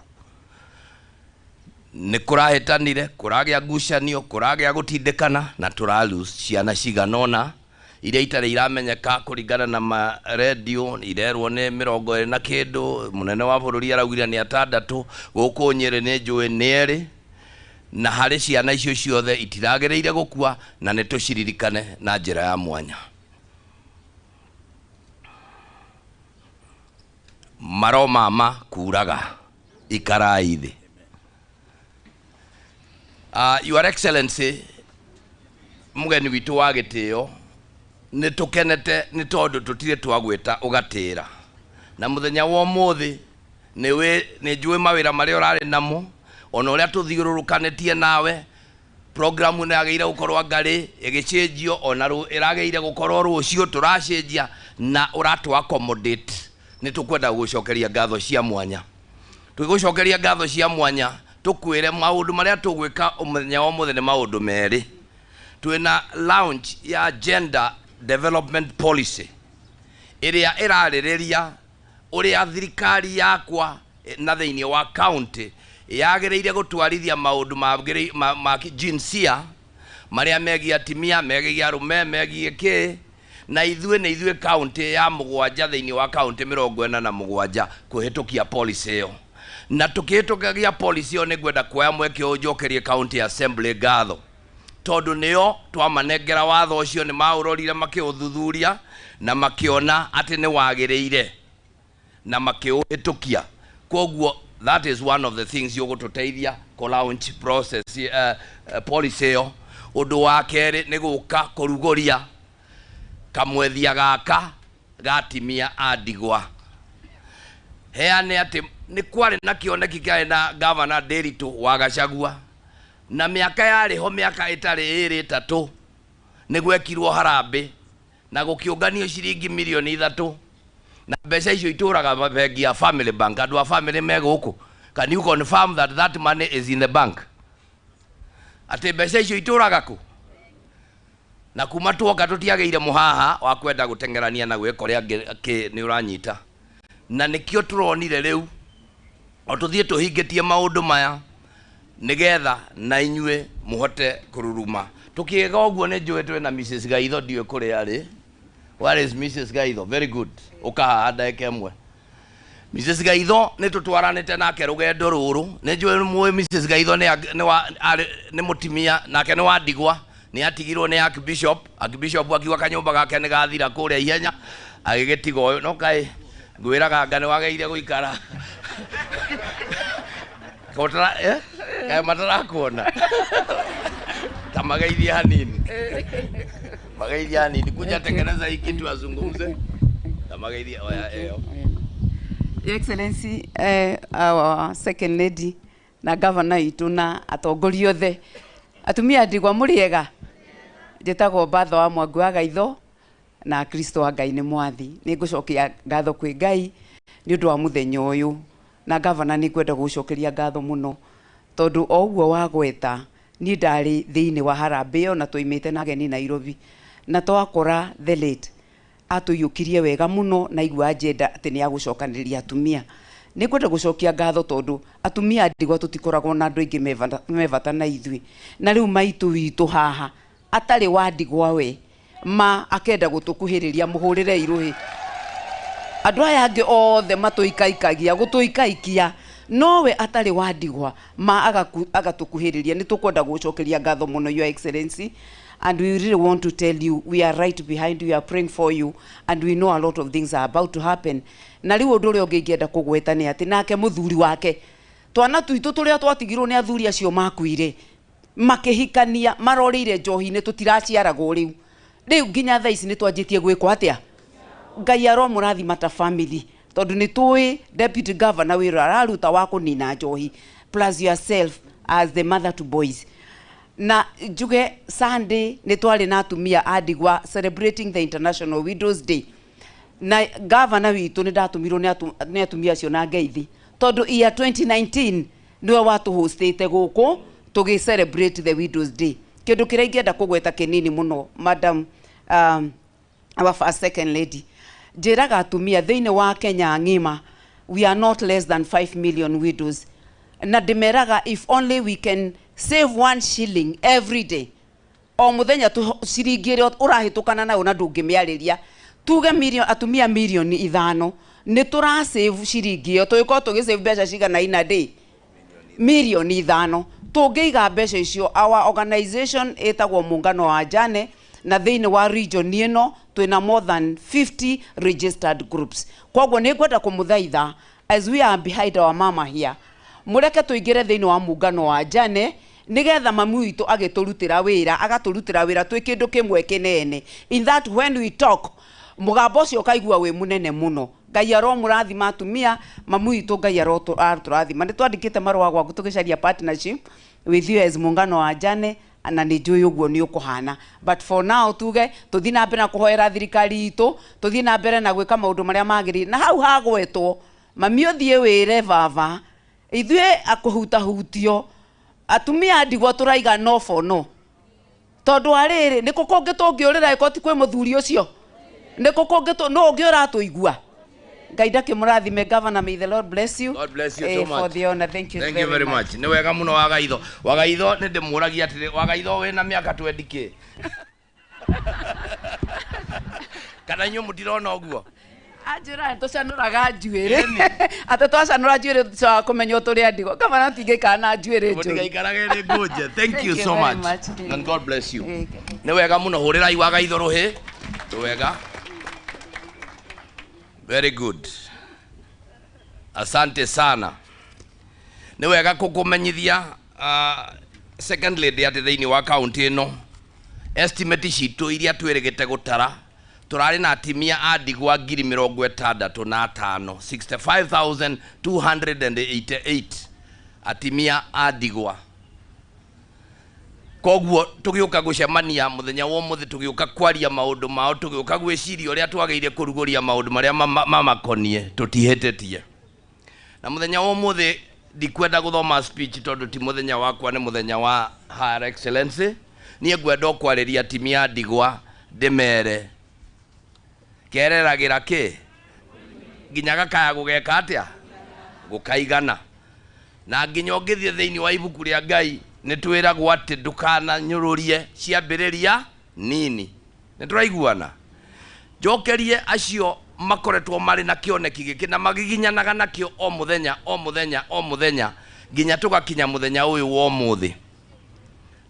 S7: Nĩ kũrahĩtanire, kũragĩa ngucanio, kũragĩa gũtindĩkana na tũra lose ciana cigana ũna iria itarĩ iramenyeka kũringana na marendio, irerwo nĩ 20 na kĩndũ, mũnene wa bũrũri araugire nĩ 6, gũkũ Nyĩrĩ nĩ njũĩ nĩ 2, na harĩ ciana icio ciothe itiragĩrĩire gũkua na nĩ tũciririkane na njĩra ya mwanya. Maromama kuraga ikarai thĩ. Your Excellency, mugeni witũ wa gĩtĩo, nĩ tũkenete nĩ tondũ tũtirĩ twagwĩta ũgatĩra. Na mũthenya wa ũmũthĩ nĩ njũĩ mawĩra marĩa ũrarĩ namo, ona ũrĩa tũthiũrũrũkanĩtie nawe, programu nĩ yagĩrĩire gũkorwo ngarĩ ĩgĩcenjio, ona ĩragĩrĩire gũkorwo rũciũ tũracenjia na ũratũ accommodate. Nĩ tũkwenda gũcokeria ngatho cia mwanya. Tũgĩgũcokeria ngatho cia mwanya tũkwĩre maũndũ marĩa tũgwĩka mũthenya wa ũmũthĩ nĩ maũndũ merĩ. Twĩna launch ya gender development policy ĩrĩa ĩrarĩrĩria ũrĩa thirikari yakwa na thĩinĩ wa county yagĩrĩire gũtwarithia maũndũ ma jinsia marĩa megiĩ atimia, megiĩ arũme, megiĩ kĩ, na ithuĩ nĩ ithuĩ county ya 7 thĩinĩ wa county 47 kũhĩtũkia policy ĩyo. Na tukihitukagia policy ĩyo nĩ ngwenda kuoya mweke ũyũ njokerie county assembly ngatho tondũ nĩo twamanengera watho ũcio, nĩ maũrorire makĩũthuthuria na makĩona atĩ nĩ wagĩrĩire na makĩũhĩtũkia. Koguo that is one of the things yũgũtũteithia kũ launch process policy ĩyo. Ũndũ wa kerĩ nĩ gũka kũrugũria kamwethia gaka gatimia a ndigwa. Heane atĩ nĩ kwarĩ na kĩoneki kĩarĩ na gavana Nderitu wa Gachagua na mĩaka yarĩ ho mĩaka ĩtarĩ ĩrĩ ĩtatũ nĩ gwekirwo harambĩ na gũkĩũnganio ciringi mirioni 3 na mbeca icio itũraga bengi ya Family Bank. Andũ a family me gũkũ, can you confirm that that money is in the bank? Atĩ mbeca icio itũraga kũ? Na kuma tuoka tũtiagĩire mũhaha wa kwenda gũteng'erania na gwĩka ũrĩa kĩ nĩ ũranyita. Na nĩkĩo tũronire rĩu o tũthiĩ tũhingĩtie maũndũ maya nĩgetha na inyuĩ mũhote kũruruma. Tũkĩga ũguo nĩ njũĩ twĩna Mrs. Gaitho, ndiũĩ kũrĩa arĩ. Where is Mrs. Gaitho? Very good. Ũka haha ndagĩka ĩmwe. Mrs. Gaitho nĩ tũtwaranĩte nake rũgendo rũrũ. Nĩ njũĩ mũĩ Mrs. Gaitho nĩ mũtimia nake nĩ wa ndigwa, nĩ atigirwo nĩ Archbishop. Archbishop akiuga kanyũmba gake nĩ gathira kũrĩa ihenya agĩgĩtiga ũyũ. No kaĩ ngwĩraga anga nĩ wagĩrĩire gũikara kaĩ matarakuona ta mageithie hanini, mageithie hanini, kuja tengeneza hii kitu azungumze. Tamageithie oya ĩyo.
S8: Your Excellency, our second lady na governor itũ na atongoria othe, atumia ndigwa, mũrĩega? Njĩtagwo Mbatha wa Mwangi wa Gaitho na Kristo wa Ngai nĩ mwathi. Nĩ ngũcokia ngatho kwĩ Ngai nĩ ũndũ wa mũthenya ũyũ, na governor, nĩ ngwenda gũgũcokeria ngatho mũno tondũ o ũguo wagweta, niĩ ndarĩ thĩinĩ wa harambĩ ĩyo na twaimĩte na ageni Nairobi na twakora the late atũiyũkirie wega mũno na igua agenda atĩ nĩ agũcokanĩrĩria atumia. Nĩ ngwenda gũcokia ngatho tondũ atumia ndigwa tũtikoragwo na andũ aingĩ me bata na ithuĩ, na rĩu maitũ witũ haha atarĩ wa ndigwa we ma akenda gũtũkuhĩrĩria, mũhũrĩre irũhĩ. Andũ aya angĩ othe matũikaikagia gũtũikaikia, nowe atarĩ wa ndigwa ma agatũkuhĩrĩria. Nĩ tũkwenda gũcokeria ngatho mũno, Your Excellency, and we really want to tell you we are right behind you, we are praying for you, and we know a lot of things are about to happen. Na rĩu ũndũ ũrĩa ũngĩ ingĩenda kũgweta nĩ atĩ nake mũthuri wake, twana twitũ tũrĩa twatigirwo nĩ athuri acio makuire makĩhikania marorĩire njohi-inĩ, tũtiraciaragwo rĩu. Rĩu nginya thaa ici nĩ twanjĩtie gwĩkwo atĩa. Ngai aromũrathima ta family tondũ nĩ tũĩ deputy governor wĩra araruta wa kũnina njohi, plus yourself as the mother to boys. Na njuge Sunday nĩ twarĩ na atumia a ndigwa celebrating the International Widows Day, na governor witũ nĩ ndatũmirwo nĩ atumia acio na ngeithi tondũ year 2019 nĩwe watũhostĩte gũkũ tũgĩ celebrate the Widows Day. Kĩndũ kĩrĩa ingĩenda kũgweta kĩnini mũno, madam, our first second lady, njĩraga atumia thĩinĩ wa Kenya ng'ima we are not less than 5 million widows, na ndĩmeraga if only we can save 1 shilling every day, o muthenya tu ciringi ĩrĩa ũrahĩtũkana nayo na ndũngĩmĩarĩria, tuge million, atumia 5 million nĩ tũra save ciringi ĩyo, tũgĩkorwo tũgĩ save mbeca cigana ina day? 5 million. Tũngĩiga mbeca icio, our organization ĩtagwo Muungano wa Jane, na thĩinĩ wa region ĩno twĩna more than 50 registered groups. Koguo nĩ ngwenda kũmũthaitha, as we are behind our mama here, mũreke tũingĩre thĩinĩ wa Muungano wa Jane nigetha mami witũ agĩtũrutĩra wĩra, agatũrutĩra wĩra twĩ kĩndũ kĩmwe kĩnene, in that when we talk, mũgambo ũcio ũkaigua wĩ mũnene mũno. Ngai aromũrathima atumia, mami witũ Ngai arotũrathima. Nĩ twandĩkĩte marũa gwaku tũgĩcaria partnership with you as Muungano wa Jane, na nĩ njũĩ ũguo nĩ ũkũhana, but for now tuge tũthiĩ na mbere na kũhoera thirikari itũ, tũthiĩ na mbere na gwĩka maũndũ marĩa magĩrĩire. Na hau hagwetwo mami, ũthiĩ wĩre baba ithuĩ akũhutahutio atumia ndigwa tũraiga no for no, tondũ wa rĩrĩ, nĩ kũ kũngĩ tũngĩũrĩra ĩko ti kwĩ mũthuri ũcio? Nĩ kũ kũngĩ nũ ũngĩ ũratũigua? Ngai ndakĩmũrathime. Governor, may the Lord bless you.
S7: God bless you so much.
S8: For the honor. Thank you.
S7: Thank you very much. Nĩ wega mũno. Wagaitho, Wagaitho, nĩ ndĩmũragia atĩrĩ, Wagaitho, wĩna mĩaka 20 kĩ kana inyuĩ mũtirona ũguo?
S8: Anjĩra tũcanũraga njuĩrĩ, atĩ twacanũra njuĩrĩ tũcokaga kũmenywo tũrĩ a ndigwa. Kama no tingĩikara na njuĩrĩ njũru.
S7: Mũtigaikarage nĩ ngũnje. Thank you
S8: Thank you
S7: so
S8: very
S7: much.
S8: much.
S7: And God bless you. Nĩ wega mũno, hũrĩrai Wagaitho rũhĩ. Nĩ wega, very good, asante sana. Nĩ wega kũkũmenyithia, second lady, atĩ thĩinĩ wa kaunti ĩno estimate citũ iria twĩrĩgĩte gũtara, tũrarĩ na atimia a ndigwa 65,000, 65,288 atimia a ndigwa. Koguo tũgĩũka gũcemania mũthenya wa ũmũthĩ, tũgĩũka kwaria maũndũ mao, tũgĩũka gwĩciria ũrĩa twagĩrĩire kũrugũria maũndũ marĩa mamakonie, tũtihĩtĩtie. Na mũthenya wa ũmũthĩ ndikwenda gũthoma speech tondũ ti mũthenya wakwa, nĩ mũthenya wa Her Excellency. Niĩ ngwenda o kwarĩria atimia a ndigwa, ndĩmere kereragĩra kĩ nginya gakaya gũgeka atĩa gũkaigana. Na nginya ũngĩthiĩ thĩinĩ wa ibuku rĩa Ngai, nĩ twĩragwo atĩ ndũkananyũrũrie ciambĩrĩria nini. Nĩ tũraiguana? Njokerie acio makoretwo marĩ na kĩoneki gĩkĩ na magiginyanaga nakĩo o mũthenya, o mũthenya, o mũthenya, nginya tũgakinya mũthenya ũyũ wa ũmũthĩ,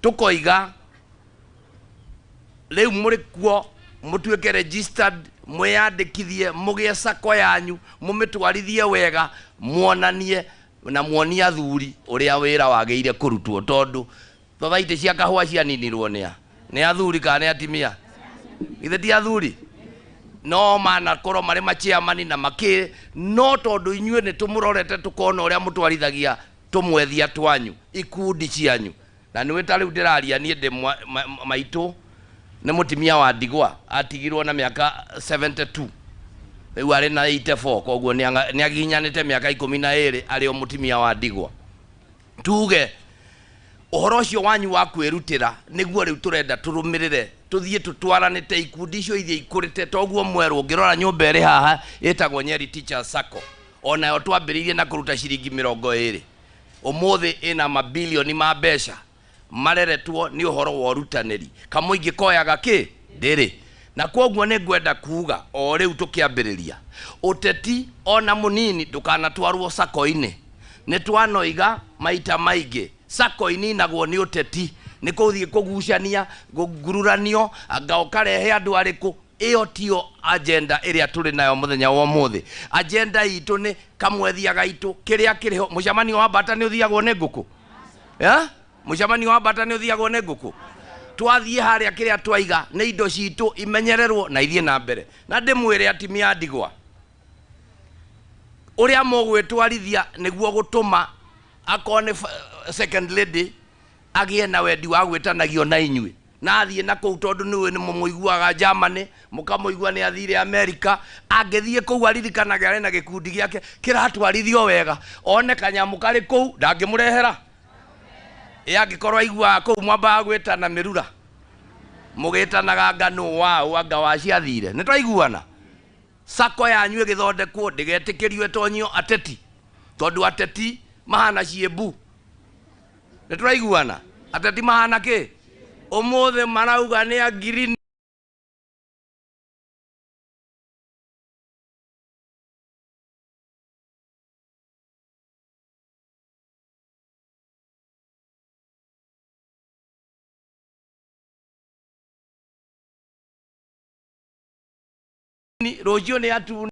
S7: tũkoiga rĩu mũrĩ kuo, mũtuĩke registered, mwĩyandĩkithie, mũgĩe sako yanyu, mũmĩtwarithie wega, muonanie na muonie athuri ũrĩa wĩra wagĩire kũrutwo, tondũ thothaitĩ cia kahũa cianinirwo nĩa? Nĩ athuri kana nĩ atimia? Githĩ ti athuri? No manakorwo marĩ machairman na makĩ, no tondũ inyuĩ nĩ tũmũrorete tũkona ũrĩa mũtwarithagia tũmwethia twanyu ikundi cianyu. Na nĩwe ta rĩu ndĩraria niĩ ndĩ maitũ nĩ mũtimia wa ndigwa, atigirwo na mĩaka 72, rĩu arĩ na 84, koguo nĩ aginyanĩte mĩaka 12 arĩ o mũtimia wa ndigwa. Tuge ũhoro ũcio wanyu wa kwĩrutĩra nĩguo rĩu tũrenda tũrũmĩrĩre, tũthiĩ tũtwaranĩte ikundi icio ithiĩ ikũrĩte. Toguo mwerũ ũngĩrora nyũmba ĩrĩ haha ĩtagwo Nyeri Teachers Sacco, onayo twambĩrĩirie na kũruta ciringi 20, ũmũthĩ ĩna mabilioni ma mbeca mareretwo nĩ ũhoro wa ũrutanĩri. Kamũingĩ koyaga kĩ ndĩrĩ. Na kwoguo nĩ ngwenda kuga o rĩu tũkĩambĩrĩria ũteti ona mũnini ndũkanatwarwo sako-inĩ. Nĩ twanoiga maita maingĩ sako ininagwo nĩ ũteti, nĩ kũthiĩ kũgucania ngururanio anga ũkarehe andũ arĩkũ. Ĩyo tiyo agenda ĩrĩa tũrĩ nayo mũthenya wa ũmũthĩ. Agenda itũ nĩ kamwethia gaitũ kĩrĩa kĩrĩ ho. Mũcemanio wa mbata nĩ ũthiagwo nĩ ngũkũ? Mũcemanio wa mbata nĩ ũthiagwo nĩ ngũkũ? Twathiĩ harĩa kĩrĩa twaiga nĩ indo citũ imenyererwo na ithiĩ na mbere. Na ndĩmwĩre atimia a ndigwa, ũrĩa mũgwĩtwarithia nĩguo gũtũma akorwo nĩ second lady agĩe na wendi wa gwĩtanagio na inyuĩ, na athiĩ na kũu tondũ nĩũĩ nĩ mũmũiguaga Germany, mũkamũigua nĩ athire America. Angĩthiĩ kũu aririkanage arĩ na gĩkundi gĩake kĩratwarithio wega, one kanyamũ karĩ kũu ndangĩmũrehera. Ĩ angĩkorwo aiguaga kũu mwambaga gwĩtana mĩrura, mũgĩtanaga ngano waũ anga waciathire. Nĩ twaiguana? Sako yanyu ĩgĩthondekwo ndĩgetĩkĩrio ĩtonyio ateti, tondũ ateti mahana ciĩmbu. Nĩ tũraiguana? Ateti mahana kĩ? Ũmũthĩ marauga nĩ a ngirini. Rũciũ nĩ atune.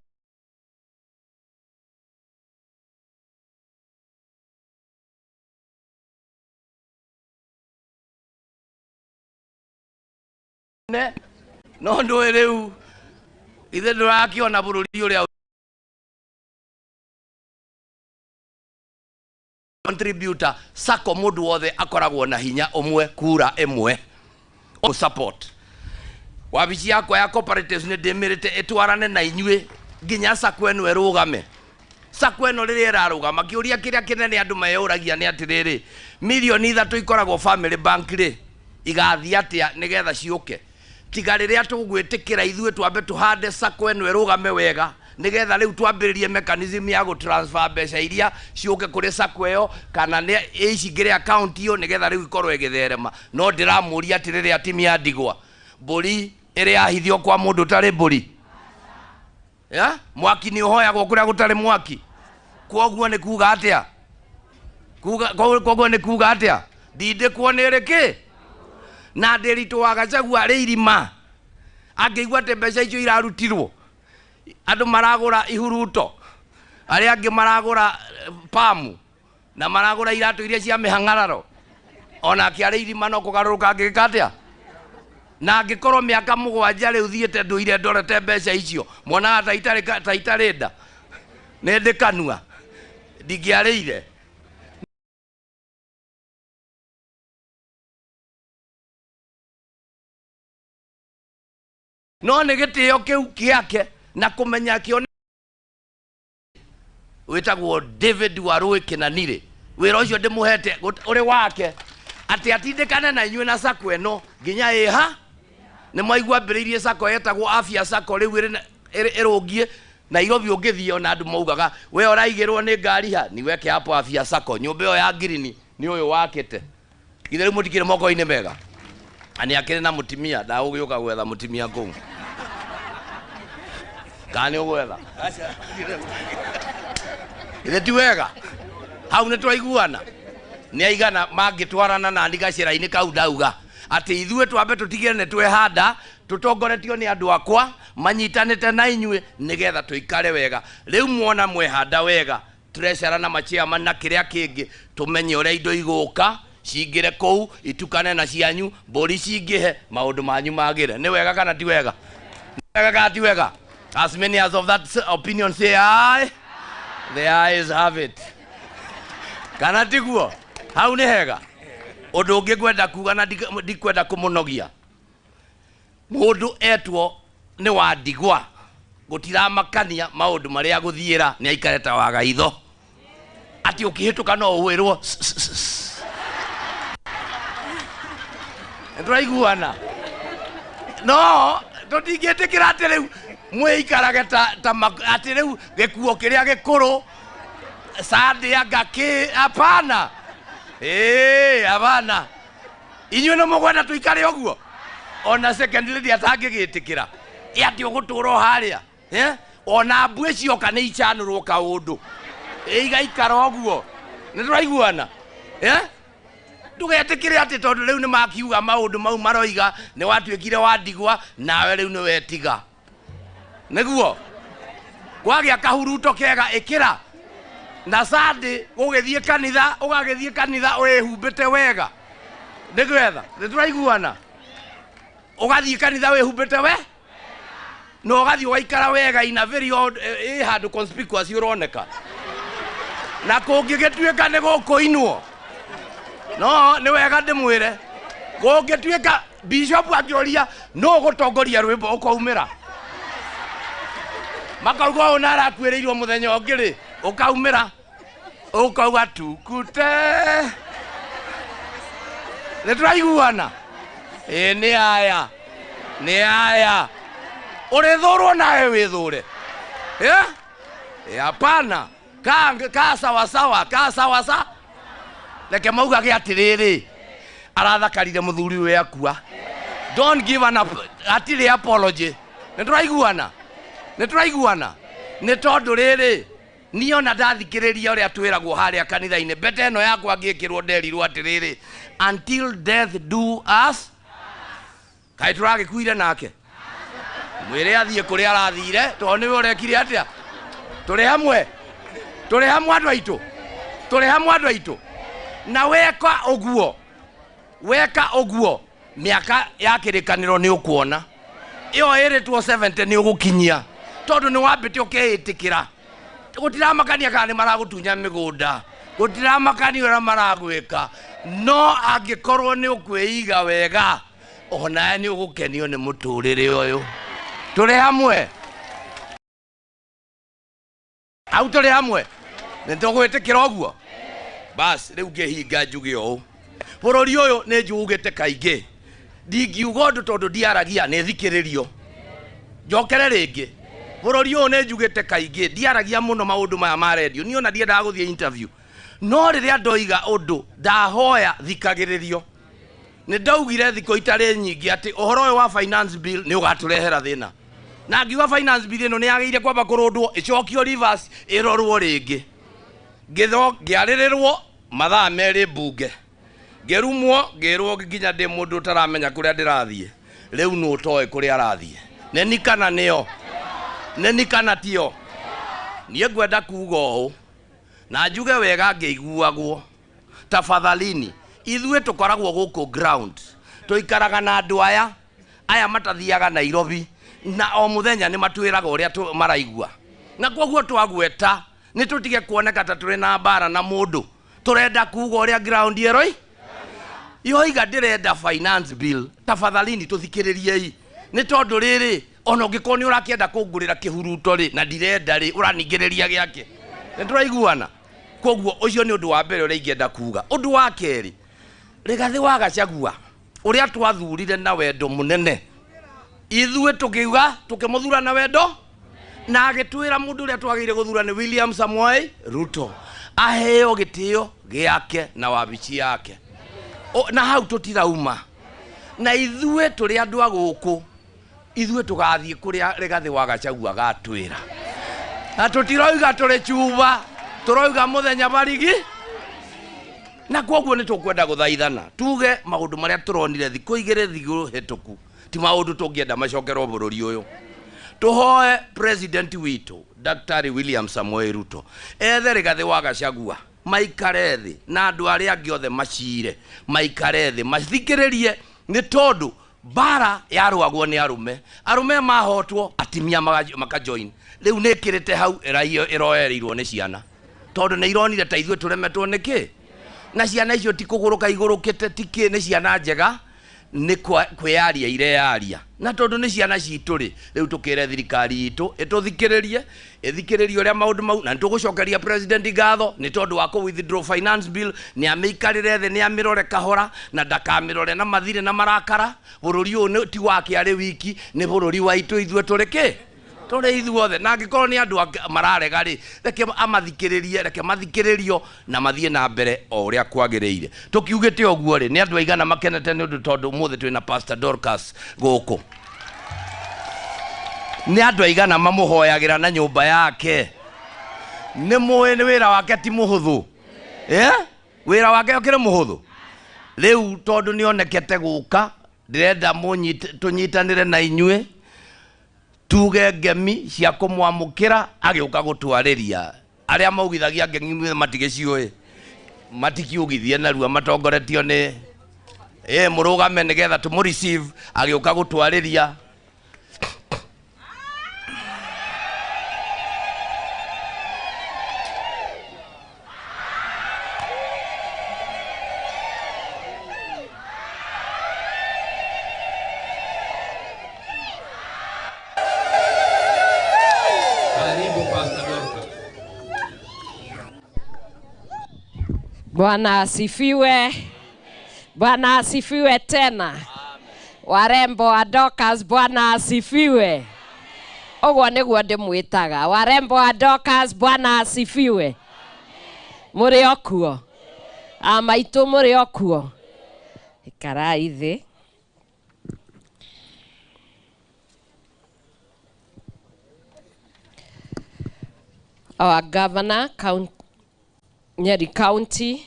S7: No ndũĩ rĩu ithe ndũrakĩona bũrũri ũrĩa contributor sako mũndũ wothe akoragwo na hinya ũmwe kura ĩmwe support. Wabici yakwa ya cooperatives nĩ ndĩmĩrĩte ĩtwarane na inyuĩ nginya sako ĩno ĩrũgame. Sako ĩno rĩrĩa ĩrarũgama, kĩũria kĩrĩa kĩnene andũ meyũragia nĩ atĩrĩrĩ, milioni 3 ikoragwo family bank rĩ, igathiĩ atĩa nĩgetha ciũke? Tiga rĩrĩa tũgwĩtĩkĩra ithuĩ twambe tũhande sako ĩno ĩrũgame wega, nĩgetha rĩu twambĩrĩrie mechanism ya gũtransfer mbeca iria ciũke kũrĩ sako ĩyo kana nĩ icingĩre account ĩyo, nĩgetha rĩu ikorwo ĩgĩtherema. No ndĩramũria atĩrĩrĩ atimia a ndigwa, mbũri ĩrĩa yahithio kwa mũndũ ũtarĩ mbũri, mwaki nĩ ũhoyagwo kũrĩa gũtarĩ mwaki. Kwoguo nĩ kuga atĩa? Kwoguo nĩ kuga atĩa? Ndindĩkwo nĩ ĩrĩkĩ? Na Ndĩritũ wa Gachagua arĩ irima, angĩigua atĩ mbeca icio irarutirwo, andũ maragũra ihuruto, arĩa angĩ maragũra pamu, na maragũra iratũ iria cia mĩhang'araro, onake arĩ irima no kũgarũrũka angĩgĩka atĩa? Na angĩkorwo mĩaka 7 rĩu thiĩte ndũire ndorete mbeca icio, mwonaga ta itarĩ nda, nĩ ndĩ kanua, ndingĩarĩire. No nĩ gĩtĩo kĩu kĩake na kũmenya kĩo wĩtagwo David Warũĩ Kĩnanirĩ, wĩra ũcio ndĩmũhete ũrĩ wake, atĩ atindĩkane na inyuĩ na sako ĩno nginya ĩha. Nĩ mwaigua ambĩrĩirie sako yetagwo Afya Sacco, rĩu ĩrũngiĩ Nairobi ũngĩthiĩ ona andũ maugaga we ũraigĩrwo nĩ ngari ha, niweke hapo Afya Sacco, nyũmba ĩyo ya ngirini nĩ ũyũ wakĩte. Ithe rĩu mũtikĩrĩ moko-inĩ mega. Na nĩ akĩrĩ na mũtimia, ndagũgĩũka gwetha mũtimia kũu. Kana nĩ ũgwetha? Ithe ti wega? Hau nĩ twaiguana. Nĩ aigana mangĩtwarana na gacĩra-inĩ kau ndauga atĩ ithuĩ twambe tũtigĩre nĩ twehanda, tũtongoretio nĩ andũ akwa manyitanĩte na inyuĩ nĩgetha tũikare wega. Rĩu mwona mwehanda wega, treasurer na machairman na kĩrĩa kĩngĩ, tũmenye ũrĩa indo igũka cingĩre kũu itukane na cianyu, mbũri cingĩhe, maũndũ manyu magĩre. Nĩ wega kana ti wega? Nĩ wega kana ti wega? As many as of that opinion say aye, the ayes have it. Kana tiguo hau nĩ hega. Ũndũ ũngĩ ngwenda kuga na ndikwenda kũmũnogia, mũndũ etwo nĩ wa ndigwa gũtiramakania maũndũ marĩa gũthiĩra nĩ aikare ta waga itho atĩ ũkĩhĩtũka no ũwĩrwo nĩtũraiguana. No tũtingĩtĩkĩra atĩ rĩu mwĩikarage ta atĩ rĩu gĩkuo kĩrĩa gĩkũrũ sande anga kĩ hapana. Hapana. Inyuĩ nĩ mũkwenda tũikare ũguo? Ona second lady atangĩgĩtĩkĩra atĩ ũgũtũra o harĩa, ona mbue cioka nĩ ichanũrwo kaũndũ igaikara ũguo. Nĩ tũraiguana? Ndũgetĩkĩre atĩ tondũ rĩu nĩ makiuga maũndũ mau maroiga nĩ watuĩkire wa ndigwa nawe rĩu nĩ wetiga. Nĩguo kwagĩa kahuruto kega ĩkĩra na Sunday ũgĩthiĩ kanitha, ũgagĩthiĩ kanitha wĩhumbĩte wega nĩgetha nĩ tũraiguana. Ũgathiĩ kanitha wĩhumbĩte we na ũgathiĩ ũgaikara wega in a very odd ĩ handũ conspicuous ũroneka, na kũngĩgĩtuĩka nĩ gũkũinwo no nĩ wega ndĩmwĩre kũngĩtuĩka bishop akĩũria nũ ũgũtongoria rwĩmbo ũkaumĩra makauga ũũ na arakuĩrĩirwo mũthenya ũngĩ rĩ ũkaumĩra ũkauga tukute. Nĩ tũraiguana? Ĩ nĩ aya nĩ aya ũrĩthũrwo nawe wĩthũre. Hapana. Ka sawa sawa ka sawa sa reke maugage atĩrĩrĩ arathakarire mũthuri ũyũ akua. Don't give an hatirĩ apology. Nĩ tũraiguana? Nĩ tũraiguana? Nĩ tondũ rĩrĩ niĩ ona ndathikĩrĩria ũrĩa twĩragwo harĩa kanitha-inĩ mbete ĩno yakwa ngĩkĩrwo nderirwo atĩrĩrĩ until death do us. Kaĩ tũragĩkuire nake? Mwĩre athiĩ kũrĩa arathire tondũ nĩwe ũrekire atĩa. Tũrĩ hamwe, tũrĩ hamwe andũ aitũ, tũrĩ hamwe andũ aitũ. Na weka ũguo, weka ũguo mĩaka ya kĩrĩkanĩro nĩ ũkuona ĩyo ĩrĩtwo 70 nĩ ũgũkinyia tondũ nĩ wambĩte ũkeĩtĩkĩra. Gũtiramakania kana nĩ maragũtunya mĩgũnda, gũtiramakania ũrĩa maragwĩka, no angĩkorwo nĩ ũkwĩiga wega onawe nĩ ũgũkenio nĩ mũtũrĩre ũyũ. Tũrĩ hamwe au? Tũrĩ hamwe? Nĩ tũgwĩtĩkĩra ũguo? Bas rĩu ngĩhinga njuge ũũ, bũrũri ũyũ nĩ njugĩte kaingĩ ndingiuga ũndũ tondũ ndiaragia nĩ thikĩrĩrio. Njokere rĩngĩ, bũrũri ũyũ nĩ njugĩte kaingĩ ndiaragia mũno maũndũ maya ma redio, niĩ ona ndiendaga gũthiĩ interview, no rĩrĩa ndoiga ũndũ ndahoya thikagĩrĩrio. Nĩ ndaugire thikũ itarĩ nyingĩ atĩ ũhoro ũyũ wa finance bill nĩ ũgatũrehera thĩna, na ngiuga finance bill ĩno nĩ yagĩrĩire kwamba kũrũndwo ĩcokio reverse ĩrorwo rĩngĩ. Ngĩarĩrĩrwo mathaa merĩ mbunge, ngĩrumwo ngĩrwo nginya ndĩ mũndũ ũtaramenya kũrĩa ndĩrathiĩ. Rĩu nũ ũtoĩ kũrĩa arathiĩ? Nĩ kana nĩo? Nĩ kana tio? Niĩ ngwenda kuga ũũ na njuge wega ngĩiguagwo. Tafadhalini, ithuĩ tũkoragwo gũkũ ground, tũikaraga na andũ aya matathiaga Nairobi na o mũthenya nĩ matwĩraga ũrĩa maraigua, na koguo twagweta nĩ tũtige kuoneka ta tũrĩ na mbara na mũndũ. Tũrenda kuga ũrĩa ground ĩroi yoiga ndĩrenda finance bill. Tafadhalini tũthikĩrĩriei nĩ tondũ rĩrĩ ona ũngĩkorwo nĩ ũrakĩenda kũngũrĩra kĩhuruto rĩ na ndirenda rĩ ũraningĩrĩria gĩake. Nĩ tũraiguana? Koguo ũcio nĩ ũndũ wa mbere ũrĩa ingĩenda kuga. Ũndũ wa kerĩ, Rigathĩ wa Gachagua ũrĩa twathurire na wendo mũnene, ithuĩ tũkiuga tũkĩmũthura na wendo na agĩtwĩra mũndũ ũrĩa twagĩrĩire gũthura nĩ William Samoei Ruto, aheo gĩtĩo gĩake na wabici yake. Na hau tũtirauma na ithuĩ tũrĩ andũ a gũkũ, ithuĩ tũgathiĩ kũrĩa Rigathĩ wa Gachagua gatwĩra, na tũtiroiga tũrĩ cuba, tũroiga mũthenya barigi. Na koguo nĩ tũkwenda gũthaithana tuge maũndũ marĩa tũronire thikũ igĩrĩ thikũ hĩtũku ti maũndũ tũngĩenda macokerwo bũrũri ũyũ. Tũhoe president witũ Daktari William Samoei Ruto ethe Rigathĩ wa Gachagua maikare thĩ na andũ arĩa angĩ othe macire maikare thĩ mathikĩrĩrie, nĩ tondũ Mbara yarũagwo nĩ arũme, arũme mahotwo atimia makajoin. Rĩu nĩ ĩkĩrĩte hau ĩroereirwo nĩ ciana, tondũ nĩ ironire ta ithuĩ tũremetwo nĩkĩ, na ciana icio ti kũgũrũka igũrũkĩte, ti kĩ, nĩ ciana njega, nĩ kwĩyaria ireyaria, na tondũ nĩ ciana citũ rĩ, rĩu tũkĩre thirikari itũ ĩtũthikĩrĩrie, ĩthikĩrĩrie ũrĩa maũndũ mau, na nĩtũgũcokeria president ngatho nĩ tondũ wa kũ withdraw finance bill. Nĩ amĩikarĩre thĩ, nĩ amĩrore kahora, na ndakamĩrore na mathirĩ na marakara. Bũrũri ũyũ ti wake arĩ wiki, nĩ bũrũri wa itũ ithuĩ tũrĩ kĩ, tũrĩ ithuothe, na angĩkorwo nĩ andũ mararega rĩ, reke amathikĩrĩrie, reke mathikĩrĩrio na mathiĩ na mbere o ũrĩa kwagĩrĩire. Tũkiugĩte ũguo rĩ, nĩ andũ aigana makenete nĩ ũndũ tondũ ũmũthĩ twĩna Pastor Dorcas gũkũ? Nĩ andũ aigana mamũhoyagĩra na nyũmba yake? Nĩ mũĩ nĩ wĩra wake ti mũhũthũ, wĩra wake ũkĩrĩ mũhũthũ. Rĩu tondũ nĩonekete gũka, ndĩrenda tũnyitanĩre na inyuĩ tuge ngemi cia kũmwamũkĩra agĩũka gũtwarĩria. Arĩa maugithagia ngemi matigĩciũĩ, matikiugithie narua, matongoretio nĩ mũrũgame nĩgetha tũmũ receive agĩũka gũtwarĩria.
S9: Bwana asifiwe. Bwana asifiwe tena. Warembo wa Dorcas, Bwana asifiwe. Ũguo nĩguo ndĩmwĩtaga. Warembo wa Dorcas, Bwana asifiwe. Mũrĩ o kuo? Amaitũ mũrĩ o kuo? Ikarai thĩ. Our governor, Nyeri County,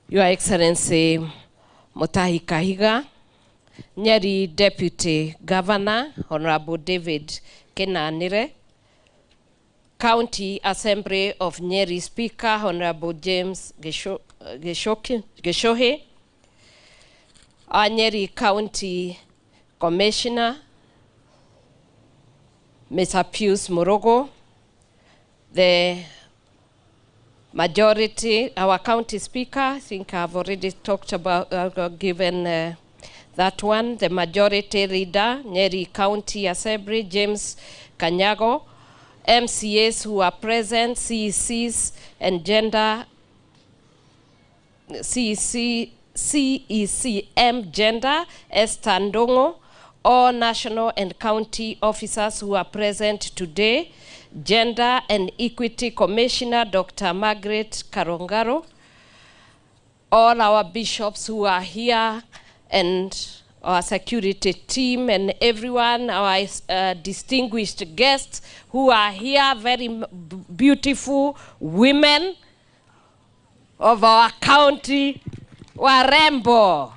S9: Your Excellency Mutahi Kahiga, Nyeri Deputy Governor, Honorable David Kinanire, County Assembly of Nyeri Speaker, Honorable James Gichohi, our Nyeri County Commissioner, Mr. Pius Murogo, the majority, our county speaker, I think I've already talked about, given that one, the majority leader, Nyeri County Assembly, James Kanyago, MCAs who are present, CECs and gender, CEC, CECM gender, Esther Ndongo, all national and county officers who are present today, Gender and Equity Commissioner, Dr. Margaret Karongaro, all our bishops who are here, and our security team, and everyone, our distinguished guests who are here, very beautiful women of our county, warembo.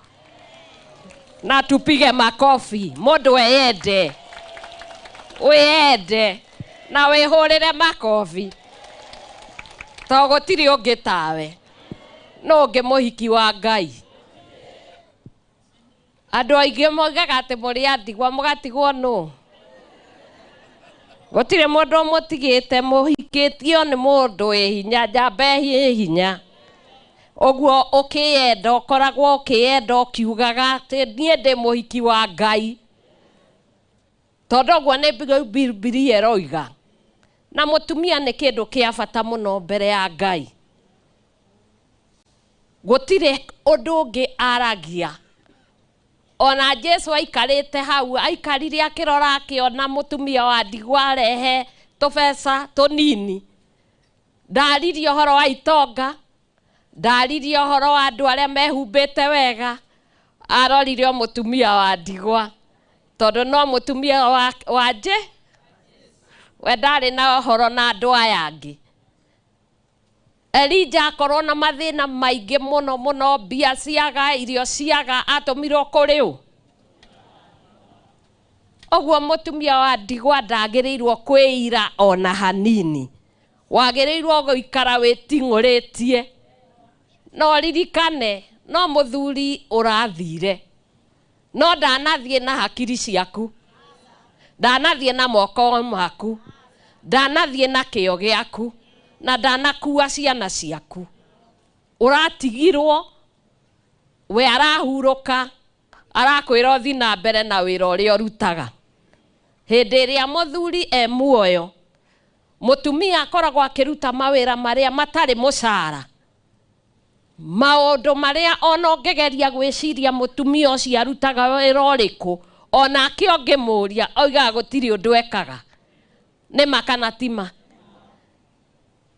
S9: Na tupige makofi, mundu eyende, wiyende, na wihurire makofi, to gutiri ungi tawe, no ungi muhiki wa Ngai. Andu aingi moigaga ati muri a ndigwa mugatigwo nu. Gutiri mundu mutigite, muhikitio ni mundu wi hinya, njamba ĩ hinya. Ũguo ũkĩyenda, ũkoragwo ũkĩyenda ũkiugaga atĩ niĩ ndĩ mũhiki wa Ngai, tondũ ũguo nĩ Bibilia ĩroiga. Na mũtumia nĩ kĩndũ kĩa bata mũno mbere ya Ngai. Gũtirĩ ũndũ ũngĩ aragia. Ona Jesu aikarĩte hau, aikarire akĩrora akĩona mũtumia wa ndigwa arehe tũbeca tũnini. Ndaririe ũhoro wa itonga, ndaririe ũhoro wa andũ arĩa mehumbĩte wega, arorire o mũtumia wa ndigwa, tondũ no mũtumia wa nje we ndarĩ na ũhoro na andũ aya angĩ. Elija akorwo na mathĩna maingĩ mũno mũno, mbia ciaga, irio ciaga, atũmirwo kũrĩ ũ? Ũguo mũtumia wa ndigwa ndagĩrĩirwo kwĩira ona hanini, wagĩrĩirwo gũikara wĩting'ũrĩtie. No ririkane no mũthuri ũrathire, No ndanathiĩ na hakiri ciaku, ndanathiĩ na moko maku, ndanathiĩ na kĩo gĩaku, na ndanakua ciana ciaku. Ũratigirwo, we arahurũka, arakwĩra ũthiĩ na mbere na wĩra ũrĩa ũrutaga. Hĩndĩ ĩrĩa mũthuri e muoyo, mũtumia akoragwo akĩruta mawĩra marĩa matarĩ mũcara, maũndũ marĩa ona ũngĩgeria gwĩciria mũtumia ũcio arutaga wĩra ũrĩkũ, onake ũngĩmũria oigaga gũtirĩ ũndũ ekaga. Nĩ ma kana ti ma?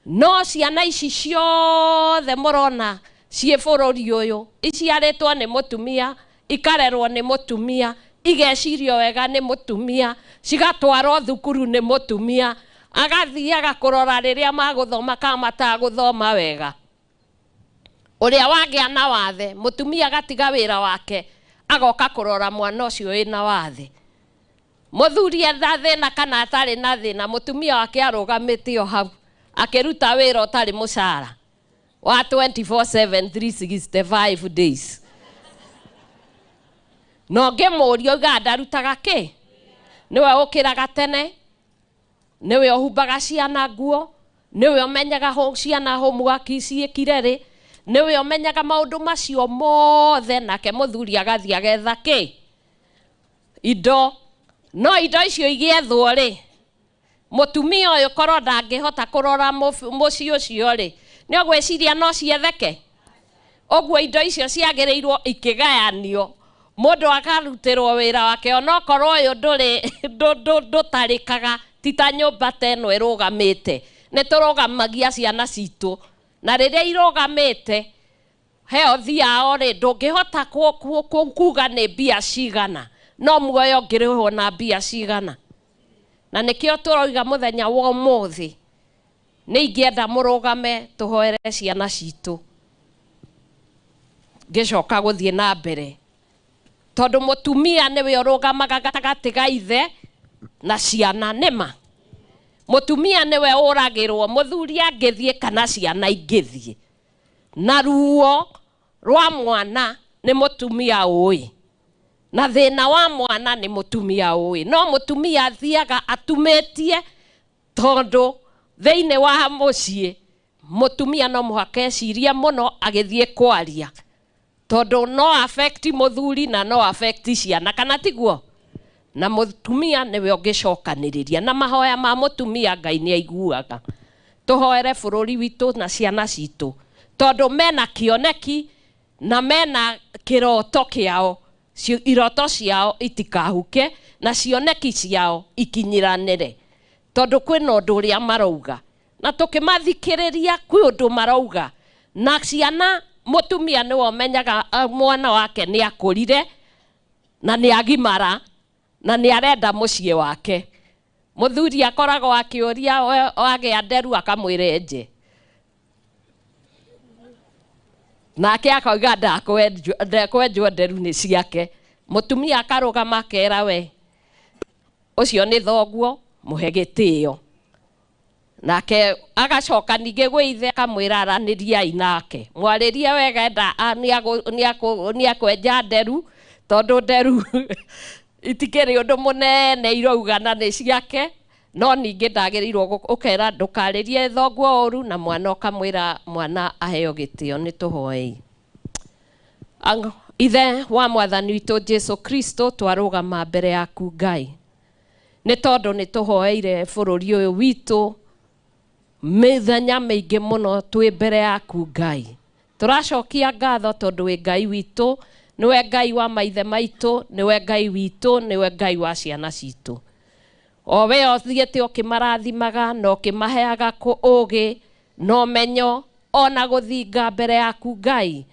S9: No ciana ici ciothe mũrona ciĩ bũrũri ũyũ iciarĩtwo nĩ mũtumia, ikarerwo nĩ mũtumia, igecirio wega nĩ mũtumia, cigatwarwo thukuru nĩ mũtumia, agathiaga kũrora rĩrĩa magũthoma kana matagũthoma wega. Ũrĩa wagĩa na wathe, mũtumia agatiga wĩra wake agoka kũrora mwana ũcio wĩna wathe. Mũthuri etha thĩna kana atarĩ na thĩna, mũtumia wake arũgamĩte o hau akĩruta wĩra ũtarĩ mũcara wa 24/7 365 days. Na ũngĩmũria oigaga ndarutaga kĩ? Nĩwe ũkĩraga tene, nĩwe ũhumbaga ciana nguo, nĩwe ũmenyaga ciana homework ciĩkire rĩ, nĩwe ũmenyaga maũndũ macio mothe, nake mũthuri agathiĩ agetha kĩ? Indo. No indo icio igĩethwo rĩ, mũtumia ũyũ korwo ndangĩhota kũrora mũciĩ ũcio rĩ, nĩ ũgwĩciria no cietheke? Ũguo indo icio ciagĩrĩirwo ikĩgayanio, mũndũ akarutĩrwo wĩra wake, onokorwo ũyũ ndũrĩ ndũtarĩkaga, ti ta nyũmba ta ĩno ĩrũgamĩte. Nĩ tũrũgamagia ciana citũ, na rĩrĩa irũgamĩte health yao rĩ, ndũngĩhota kuga nĩ mbia cigana, no muoyo ũngĩrĩhwo na mbia cigana. Na nĩkĩo tũroiga mũthenya wa ũmũthĩ nĩ ingĩenda mũrũgame tũhoere ciana citũ. Ngĩcoka gũthiĩ na mbere, tondũ mũtumia nĩwe ũrũgamaga gatagatĩ ga ithe na ciana, nĩma mũtumia nĩwe ũragĩrwo mũthuri angĩthiĩ kana ciana ingĩthiĩ, na ruo rwa mwana nĩ mũtumia ũĩ, na thĩna wa mwana nĩ mũtumia ũĩ. No mũtumia athiaga atumĩtie, tondũ thĩinĩ wa mũciĩ mũtumia no mũhaka ecirie mũno agĩthiĩ kwaria, tondũ no affect mũthuri na no affect ciana, kana tiguo? Na mũtumia nĩwe ũngĩcokanĩrĩria, na mahoya ma mũtumia Ngai nĩ aiguaga. Tũhoere bũrũri witũ na ciana citũ, tondũ mena kĩoneki na mena kĩroto kĩao, iroto ciao itikahuke na cioneki ciao ikinyiranĩre, tondũ kwĩna ũndũ ũrĩa marauga, na tũkĩmathikĩrĩria kwĩ ũndũ marauga. Na ciana, mũtumia nĩwe ũmenyaga mwana wake nĩ akũrire na nĩ agimara na nĩ arenda mũciĩ wake. Mũthuri akoragwo akĩũria wagĩa nderu akamwĩra enje, nake akauga ndakwenjwo nderu nĩ ciake. Mũtumia akarũgama akera we ũcio nĩ thoguo, mũhe gĩtĩo. Nake agacoka ningĩ gwĩ ithe akamwĩra aranĩriai nake, mwarĩrie wega, enda nĩ akwenja nderu, tondũ nderu itikĩrĩ ũndũ mũnene irauga na nĩ ciake. No ningĩ ndagĩrĩirwo ũkera ndũkarĩrie thoguo ũru, na mwana ũkamwĩra mwana aheo gĩtĩo. Nĩ tũhoei. Ithe wa mwathani witũ Jesu Kristo, twarũgama mbere yaku Ngai, nĩ tondũ nĩ tũhoeire bũrũri ũyũ witũ mĩthenya mĩingĩ mũno twĩ mbere yaku Ngai. Tũracokia ngatho tondũ wĩ Ngai witũ, nĩwe Ngai wa maithe maitũ, nĩwe Ngai witũ, nĩwe Ngai wa ciana citũ. O we ũthiĩte ũkĩmarathimaga na ũkĩmaheaga ũũgĩ na ũmenyo ona gũthinga mbere yaku Ngai.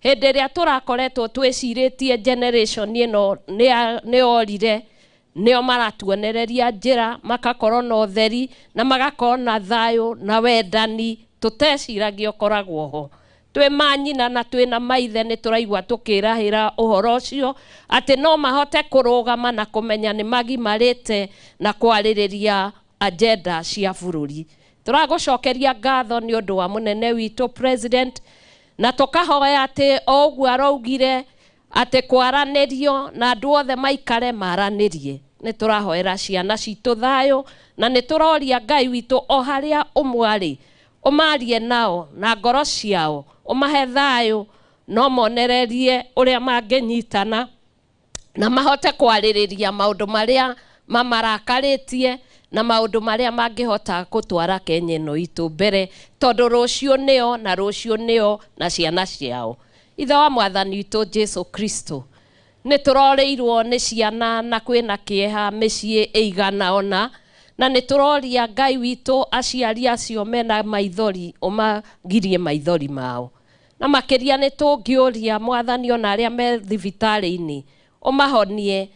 S9: Hĩndĩ ĩrĩa tũrakoretwo twĩcirĩtie generation ĩno nĩ orire, nĩo maratuonereria njĩra, makakorwo na ũtheri na magakorwo na thayũ na wendani tũteciragia ũkoragwo ho. Twĩ manyina na twĩna maithe nĩ tũraigua tũkĩrahĩra ũhoro ũcio atĩ no mahote kũrũgama na kũmenya nĩ magimarĩte na kwarĩrĩria agenda cia bũrũri. Tũragũcokeria ngatho nĩ ũndũ wa mũnene witũ president, na tũkahoya atĩ o ũguo araugire Atĩ kwaranĩrio na andũ othe maikare maranĩrie. Nĩ tũrahoera ciana citũ thayũ na nĩ tũroria Ngai witũ o harĩa ũmwe arĩ ũmarie nao na ngoro ciao, ũmahe thayũ no monererie ũrĩa mangĩnyitana na mahote kwarĩrĩria maũndũ marĩa mamarakarĩtie na maũndũ marĩa mangĩhota gũtwara Kenya ĩno itũ mbere, tondũ rũciũ nĩo na rũciũ nĩo na ciana ciao. Ithe wa mwathani witũ Jesu Kristo, nĩ tũrorĩirwo nĩ ciana na kwĩna kĩeha mĩciĩ ĩigana ona, na nĩ tũroria Ngai witũ aciari acio mena maithori ũmagirie maithori mao, na makĩria nĩ tũngĩũria mwathani ona arĩa me thibitarĩ-inĩ ũmahonie,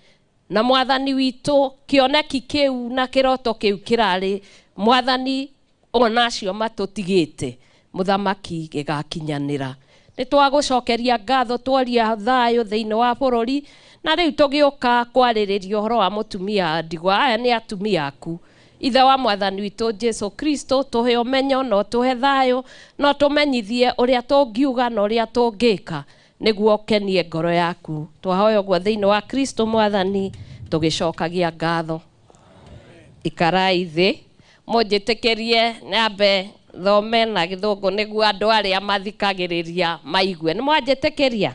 S9: na mwathani witũ kĩoneki kĩu na kĩroto kĩu kĩrarĩ mwathani ona acio matũtigĩte mũthamaki gĩgakinyanĩra. Nĩ twagũcokeria ngatho tworia thayũ thĩinĩ wa bũrũri, na rĩu tũgĩũka kwarĩrĩria ũhoro wa mũtumia ndigwa. Aya nĩ atumia aku. Ithe wa mwathani witũ Jesu Kristo, tũhe ũmenyo na ũtũhe thayũ na ũtũmenyithie ũrĩa tũngiuga na ũrĩa tũngĩka nĩguo ũkenie ngoro yaku. Twahoya ũguo thĩinĩ wa Kristo mwathani tũgĩcokagia ngatho. Ikarai thĩ, mũnjĩtĩkĩrie nyambe thome na gĩthũngũ nĩguo andũ arĩa mathikagĩrĩria maigue. Nĩ mwanjĩtĩkĩria?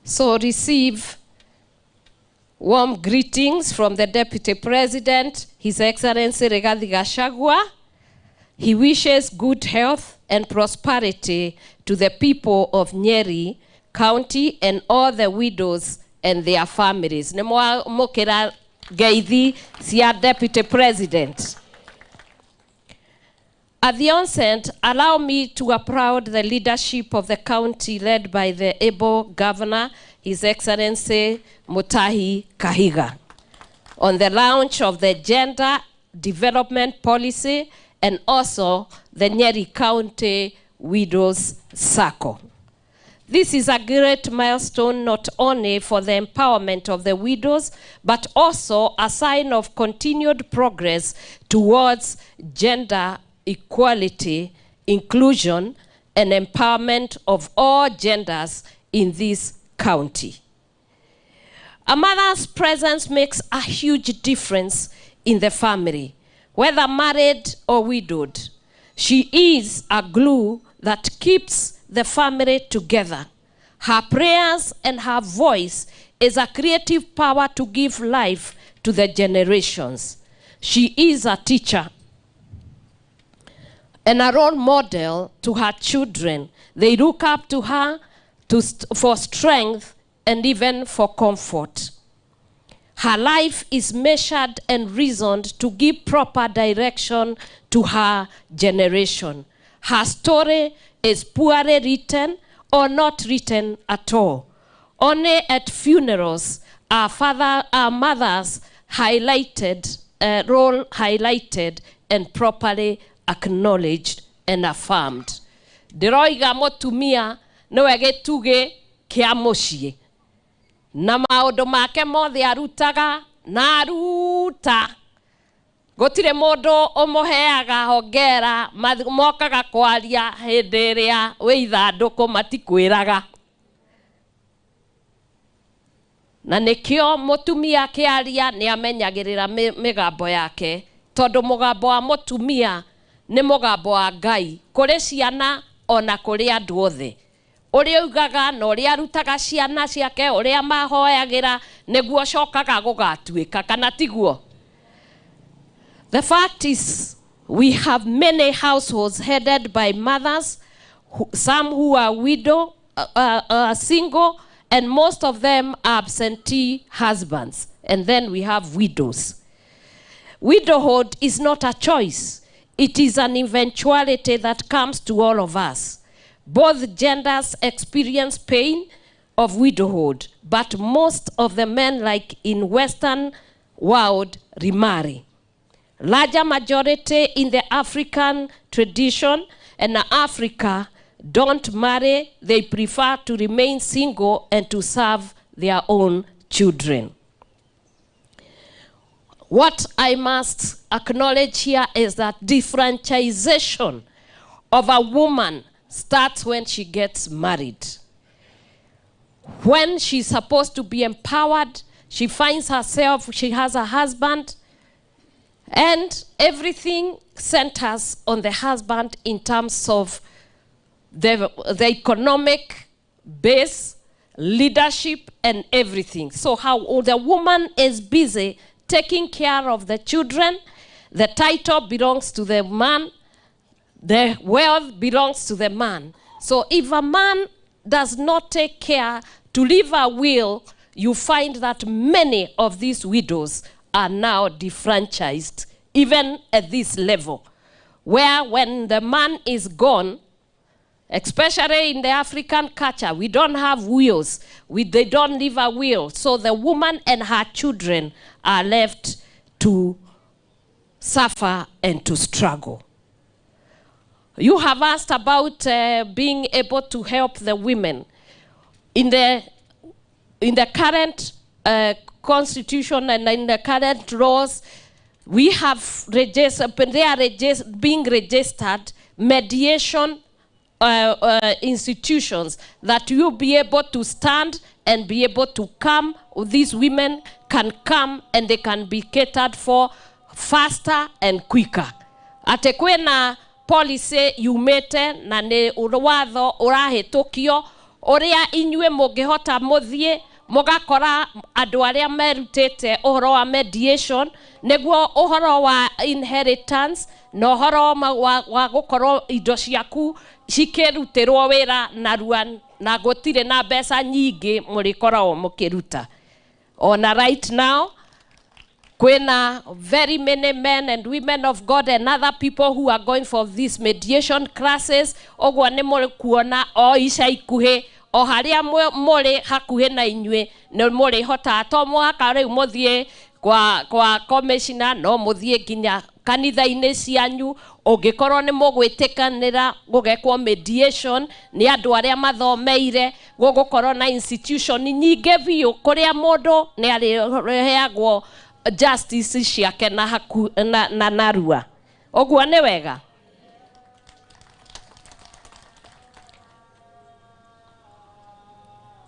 S9: So receive warm greetings from the Deputy President, His Excellency Rigathi Gachagua. He wishes good health and prosperity to the people of Nyeri County and all the widows and their families. Nĩ mwamũkĩra ngeithi cia Deputy President. At the onset, allow me to applaud the leadership of the county led by the able governor, His Excellency Mutahi Kahiga, on the launch of the Gender Development Policy and also the Nyeri County Widows Sacco. This is a great milestone not only for the empowerment of the widows, but also a sign of continued progress towards gender equality, inclusion, and empowerment of all genders in this county. A mother's presence makes a huge difference in the family, whether married or widowed. She is a glue that keeps the family together. Her prayers and her voice is a creative power to give life to the generations. She is a teacher and a role model to her children. They look up to her for strength and even for comfort. Her life is measured and reasoned to give proper direction to her generation. Her story is poorly written or not written at all. Only at funerals are mothers highlighted, role highlighted and properly acknowledged and affirmed. Ndĩroiga mũtumia nĩwe gĩtugĩ kĩa mũciĩ, na maũndũ make mothe arutaga na aruta. Gũtirĩ mũndũ ũmũheaga hongera, mokaga kwaria hĩndĩ ĩrĩa wĩ ithandũkũ matikwĩraga. Na nĩkĩo mũtumia akĩaria nĩ amenyagĩrĩra mĩgambo yake, tondũ mũgambo wa mũtumia nĩ mũgambo wa Ngai kũrĩ ciana ona kũrĩ andũ othe. Ũrĩa ugaga na ũrĩa arutaga ciana ciake, ũrĩa mahoyagĩra, nĩguo cokaga gũgatuĩka, kana tiguo? The fact is, we have many households headed by mothers, some who are widow, single, and most of them are absentee husbands. And then we have widows. Widowhood is not a choice. It is an eventuality that comes to all of us. Both genders experience pain of widowhood, but most of the men, like in Western world, remarry. Larger majority in the African tradition and Africa don't marry. They prefer to remain single and to serve their own children. What I must acknowledge here is that differentiation of a woman starts when she gets married. When she's supposed to be empowered, she finds herself, she has a husband, and everything centers on the husband in terms of the economic base, leadership, and everything. So how the woman is busy taking care of the children, the title belongs to the man, the wealth belongs to the man. So if a man does not take care to leave a will, you find that many of these widows are now disfranchised, even at this level, where when the man is gone, especially in the African culture, we don't have wills. They don't leave a will. So the woman and her children are left to suffer and to struggle. You have asked about being able to help the women. In the current constitution and in the current laws, we have registered, they are being registered mediation institutions that you'll be able to stand and be able to come. These women can come and they can be catered for faster and quicker. Ate kwena policy yumete na ni watho urahitukio uria inyue mungihota muthie mugakora andu aria merutite uhoro wa mediation niguo uhoro wa inheritance na uhoro wa gukorwo indo ciaku cikirutirwo wira narua na gutire na mbeca nyingi murikoragwo mukiruta. Ona right now kwina very many men and women of God and other people who are going for these mediation classes. Oguo ni muri kuona o ica ikuhi o haria muri hakuhi na inyue ni muri hota to mwaka riu muthie kwa commissioner no muthie nginya kanitha-inĩ cianyu ũngĩkorwo nĩ mũgwĩtĩkanĩra gũgekwo mediation nĩ andũ arĩa mathomeire gũgũkorwo na institution nyingĩ biũ kũrĩa mũndũ nĩ arĩheagwo justice ciake na haku na narua. Ũguo nĩ wega.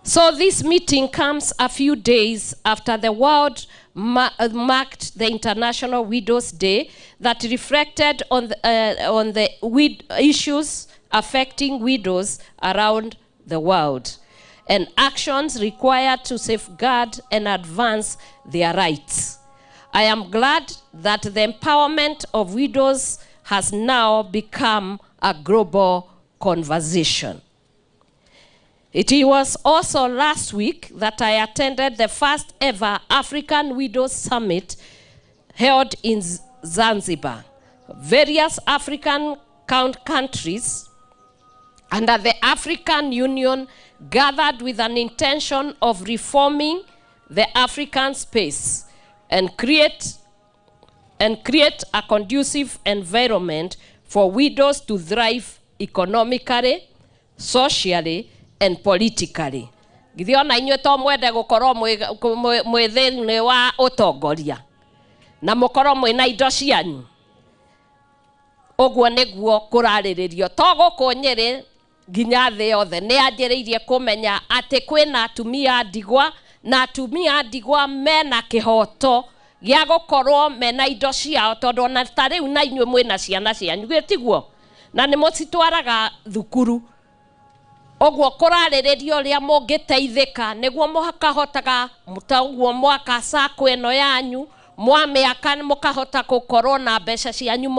S9: So this meeting comes a few days after the world marked the International Widows Day that reflected on the issues affecting widows around the world and actions required to safeguard and advance their rights. I am glad that the empowerment of widows has now become a global conversation. It was also last week that I attended the first ever African Widows Summit held in Zanzibar. Various African countries under the African Union gathered with an intention of reforming the African space and create a conducive environment for widows to thrive economically, socially, and politically. Githi ona inyue to mwende gukorwo mwi thiini wa utongoria na mukorwo mwina indo cianyu. Uguo niguo kurariririo to guku Nyeri nginya thi yothe ni anjiriirie kumenya ati kwina atumia ndigwa na atumia ndigwa mena kihoto gia gukorwo mena indo ciao tondu ona ta riu na inyue mwina ciana cianyu gitiguo na ni mucitwaraga thukuru. Oguo kurariririo uria mungiteithika niguo mukahotaga ta uguo mwaka sako ino yanyu mwamiaka mukahota gukorwo na mbeca cianyu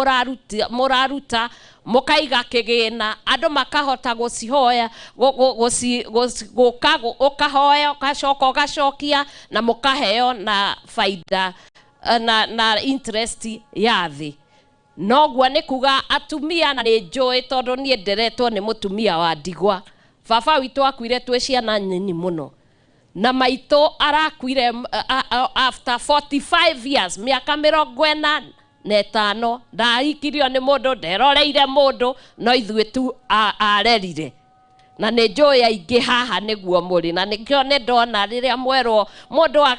S9: muraruta mukaiga kigina andu makahota gucihoya guka ukahoya ugacoka ugacokia na mukaheo na faida na interest ya thi. Noguo ni kuga atumia na ni njui tondu nie nderetwo ni mutumia wa ndigwa. Baba witũ akuire twĩ ciana nini mũno na maitũ arakuire after 45 years miaka 45 ndahikirio nĩ mũndũ nderoreire mũndũ no ithuĩ tu arerire na nĩ njũĩ aingĩ haha nĩguo mũrĩ na nĩkĩo nĩ ndona rĩrĩa mwerwo mũndũ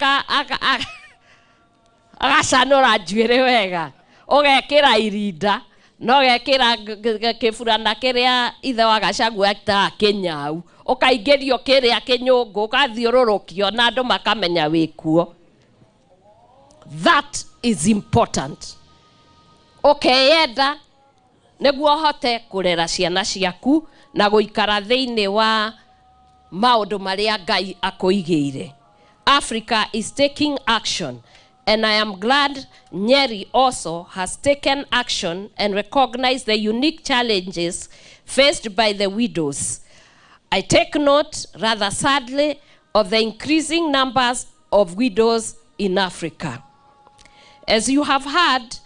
S9: agacanũra njuĩrĩ wega ũgekĩra irinda No gekĩra kĩburana kĩrĩa ithe wa Gachagua etaga kĩnyau, ũkaingĩrio kĩrĩa kĩnyũngũ, ũgathiũrũrũkio na andũ makamenya wĩkuo. That is important. Ũkeyenda nĩguo ũhote kũrera ciana ciaku na gũikara thĩinĩ wa maũndũ marĩa Ngai akũigĩire. Africa is taking action, and I am glad Nyeri also has taken action and recognized the unique challenges faced by the widows. I take note, rather sadly, of the increasing numbers of widows in Africa. As you have heard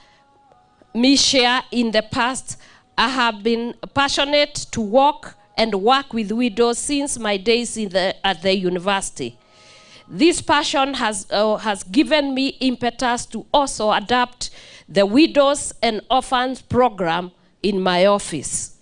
S9: me share in the past, I have been passionate to work and work with widows since my days at the university. This passion has given me impetus to also adapt the Widows and Orphans program in my office.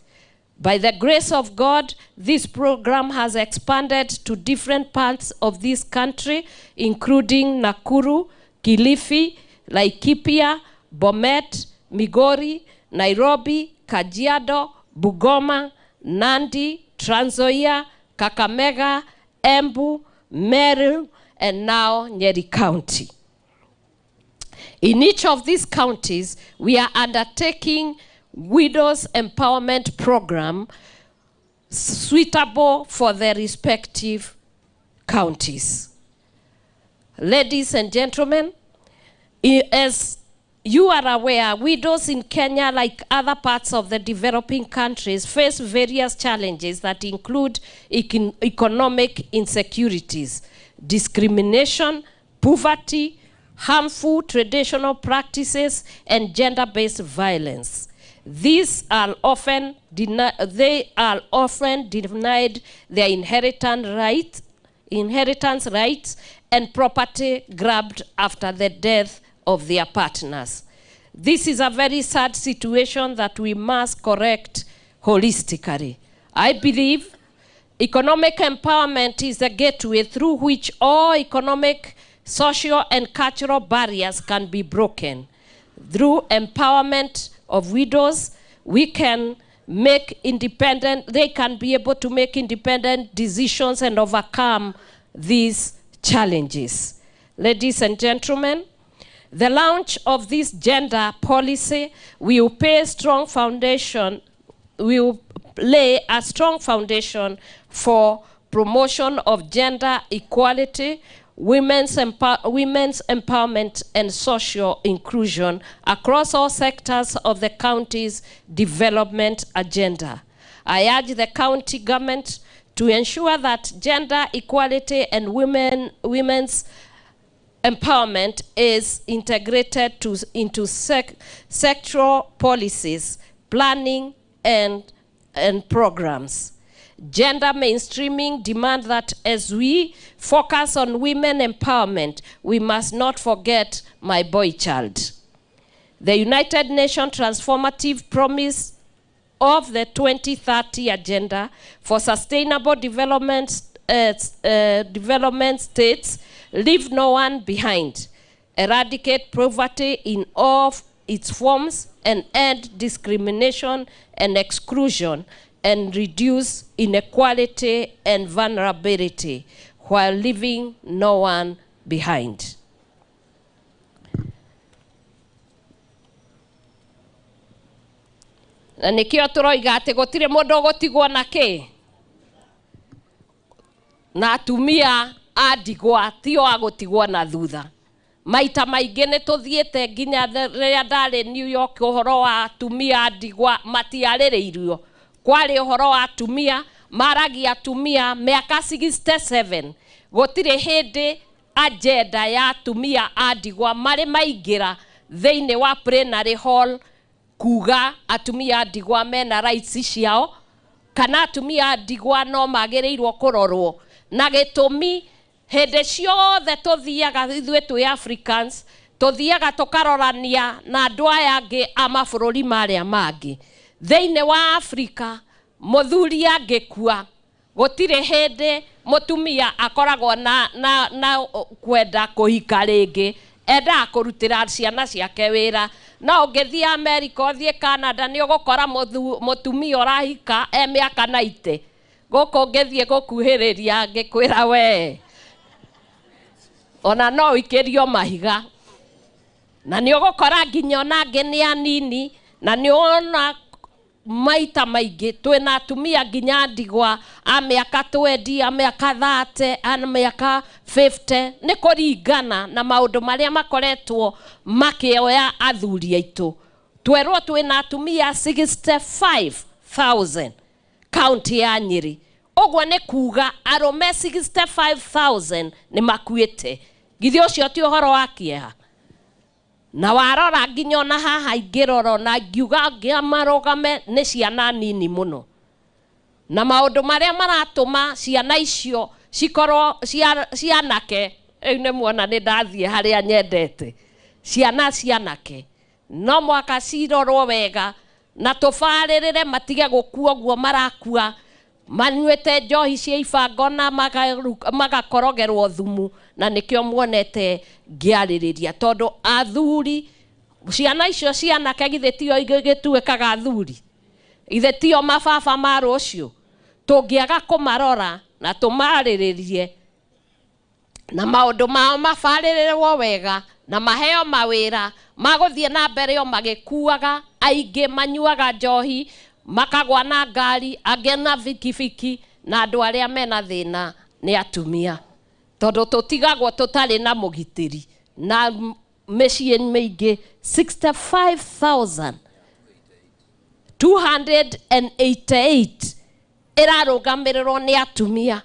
S9: By the grace of God, this program has expanded to different parts of this country, including Nakuru, Kilifi, Laikipia, Bomet, Migori, Nairobi, Kajiado, Bugoma, Nandi, Trans Nzoia, Kakamega, Embu, Meru, and now Nyeri County. In each of these counties, we are undertaking Widows Empowerment Program suitable for their respective counties. Ladies and gentlemen, as you are aware, widows in Kenya, like other parts of the developing countries, face various challenges that include economic insecurities, discrimination, poverty, harmful traditional practices, and gender-based violence. These are often they are often denied their inheritance rights and property grabbed after the death of their partners. This is a very sad situation that we must correct holistically. I believe economic empowerment is the gateway through which all economic, social, and cultural barriers can be broken. Through empowerment of widows, we can make independent, they can be able to make independent decisions and overcome these challenges. Ladies and gentlemen, the launch of this gender policy will pay a strong foundation, will lay a strong foundation for promotion of gender equality, women's empowerment, and social inclusion across all sectors of the county's development agenda. I urge the county government to ensure that gender equality and women's empowerment is integrated into sectoral policies, planning, and programs. Gender mainstreaming demands that as we focus on women empowerment, we must not forget my boy child. The United Nations Transformative Promise of the 2030 Agenda for Sustainable Development, Development states, leave no one behind, eradicate poverty in all its forms, and end discrimination and exclusion, and reduce inequality and vulnerability while leaving no one behind. Na nikio turoiga ati gutire mundu ugutigwo na ki na atumia a ndigwa tio agutigwo na thutha. Maita maingĩ nĩ tũthiĩte nginya rĩrĩa ndarĩ New York ũhoro wa atumia a ndigwa matiarĩrĩirio. Kwarĩ ũhoro wa atumia maragia atumia mĩaka 67 gũtirĩ hĩndĩ agenda ya atumia a ndigwa marĩ maingĩra thĩinĩ wa plenary hall kuga atumia a ndigwa mena rights ciao kana atumia a ndigwa no magĩrĩirwo kũrorwo. Na gĩtũmi hĩndĩ ciothe tũthiaga ithuĩ twĩ Africans tũthiaga tũkarorania na andũ aya angĩ a mabũrũri marĩa mangĩ. Thĩinĩ wa Afrika mũthuri angĩkua gũtirĩ hĩndĩ mũtumia akoragwo na kwenda kũhika rĩngĩ, Endaga kũrutĩra ciana ciake wĩra. No ũngĩthiĩ America, ũthiĩ Canada, nĩ ũgũkora mũtumia ũrahika e mĩaka 90. Gũkũ ũngĩthiĩ gũkuhĩrĩria ngĩkwĩra we ona no ũikĩrio mahiga. Na nĩ ũgũkora nginya ona angĩ nĩ anini, na nĩ ũrona maita maingĩ twĩna atumia nginya ndigwa a mĩaka 20, a mĩaka 30, a mĩaka 50. Nĩ kũringana na maũndũ marĩa makoretwo makĩoya athuri aitũ. Twerwo twĩna atumia 65,000 kaunti ya Nyeri. Ũguo nĩ kuga arũme 65,000 nĩ makuĩte. Githĩ ũcio ti ũhoro wa kĩeha? Na warora nginya ona haha ingĩrora na ngiuga marũgame nĩ ciana nini mũno. Na maũndũ marĩa maratũma ciana icio cikorwo cianake, rĩu nĩ muona nĩ ndathiĩ harĩa nyendete. Ciana cianake no mwaka cirorwo wega na tũbarĩrĩre matige gũkua ũguo marakua manyuĩte njohi cia ibango na magakorogerwo thumu. Na nĩkĩo muonete ngĩarĩrĩria tondũ athuri ciana icio cianake githĩ tio igĩtuĩkaga athuri, ithe tio mababa ma rũciũ. Tũngĩaga kũmarora na tũmarĩrĩrie na maũndũ mao mabarĩrĩrwo wega na maheo mawĩra magũthiĩ na mbere o magĩkuaga. Aingĩ manyuaga njohi makagwa na ngari, angĩ na bikibiki, na andũ arĩa mena thĩna nĩ atumia tondũ tũtigagwo tũtarĩ na mũgitĩri. Na mĩciĩ mĩingĩ 65,288 ĩrarũgamĩrĩrwo nĩ atumia.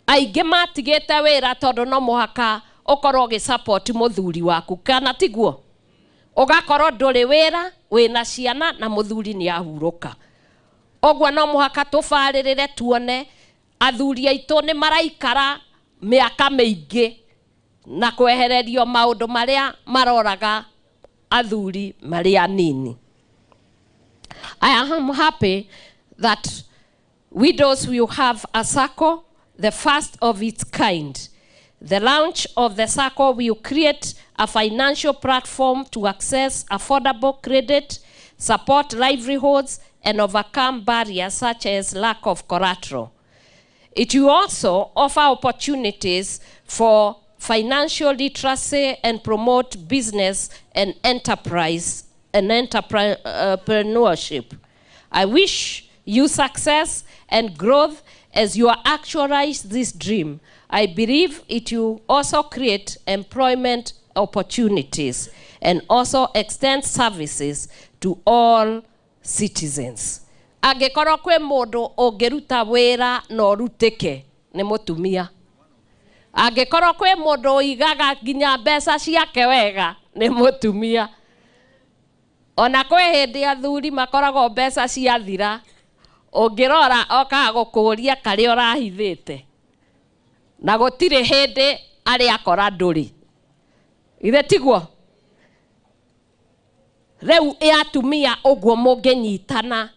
S9: Aingĩ matigĩte wĩra tondũ no mũhaka ũkorwo ũgĩsupport mũthuri waku, kana tiguo? Ũgakorwo ndũrĩ wĩra, wĩna ciana na mũthuri nĩ ahurũka. Ũguo no mũhaka tũbarĩrĩre tuone athuri aitũ nĩ maraikara mĩaka mĩingĩ na kwehererio maũndũ marĩa maroraga athuri marĩ anini. I am happy that widows will have a SACCO, the first of its kind. The launch of the SACCO will create a financial platform to access affordable credit, support livelihoods, and overcome barriers such as lack of collateral. It will also offer opportunities for financial literacy and promote business and enterprise and entrepreneurship. I wish you success and growth as you actualize this dream. I believe it will also create employment opportunities and also extend services to all citizens. Angĩkorwo kwĩ mũndũ ũngĩruta wĩra na ũrutĩke nĩ mũtumia. Angĩkorwo kwĩ mũndũ ũigaga nginya mbeca ciake wega nĩ mũtumia. Ona kwĩ hĩndĩ athuri makoragwo mbeca ciathira, ũngĩrora okaga gũkũria karĩa ũrahithĩte, na gũtirĩ hĩndĩ arĩa akora ndũrĩ. Ithe tiguo? Rĩu ĩ atumia ũguo mũngĩnyitana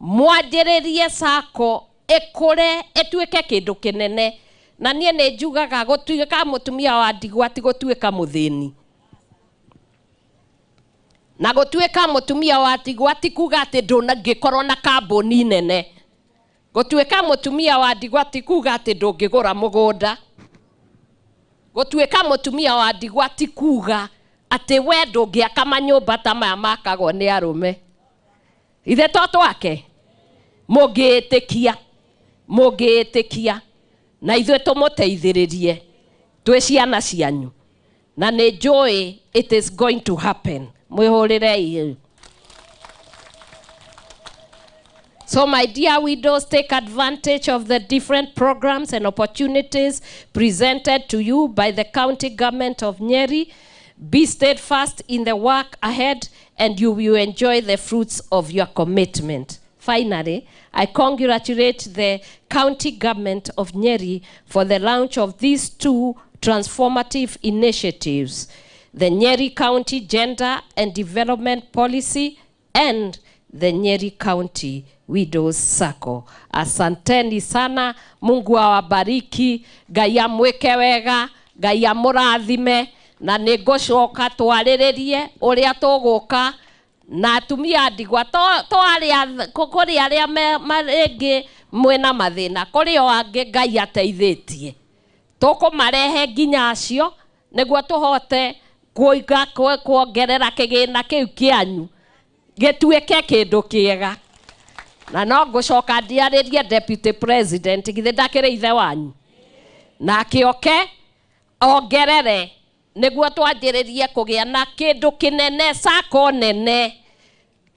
S9: mwanjĩrĩrie SACCO ĩkũre ĩtuĩke kĩndũ kĩnene. Na niĩ nĩ njugaga gũtuĩka mũtumia wa ndigwa ti gũtuĩka mũthĩni, na gũtuĩka mũtumia wa ndigwa ti kuga atĩ ndũngĩkorwo na kambuni nene. Gũtuĩka mũtumia wa ndigwa ti kuga atĩ ndũngĩgũra mũgũnda. Gũtuĩka mũtumia wa ndigwa ti kuga atĩ we ndũngĩaka manyũmba ta maya makagwo nĩ arũme. Ithe to twake mũngĩĩtĩkia, mũngĩĩtĩkia na ithuĩ tũmũteithĩrĩrie twĩ ciana cianyu, na nĩ njũĩ it is going to happen. Mwĩhũrĩrei. So my dear widows, take advantage of the different programs and opportunities presented to you by the county government of Nyeri. Be steadfast in the work ahead and you will enjoy the fruits of your commitment. Finally, I congratulate the county government of Nyeri for the launch of these two transformative initiatives, the Nyeri County Gender and Development Policy and the Nyeri County Widows SACCO. Asanteni sana, Mungu awabariki, Ngai amwĩke wega, Ngai amũrathime, Na nĩ ngũcoka twarĩrĩrie ũrĩa tũgũka na atumia ndigwa to arĩa kũrĩ arĩa rĩngĩ mwĩna mathĩna, kũrĩ o angĩ Ngai ateithĩtie, tũkũmarehe nginya acio nĩguo tũhote kũiga kuongerera kĩgĩna kĩu kĩanyu gĩtuĩke kĩndũ kĩega. Na no ngũcoka ndiarĩrie deputy president, githĩ ndakĩrĩ ithe wanyu, nake oke ongerere nĩguo twanjĩrĩrie kũgĩa na kĩndũ kĩnene, sako nene,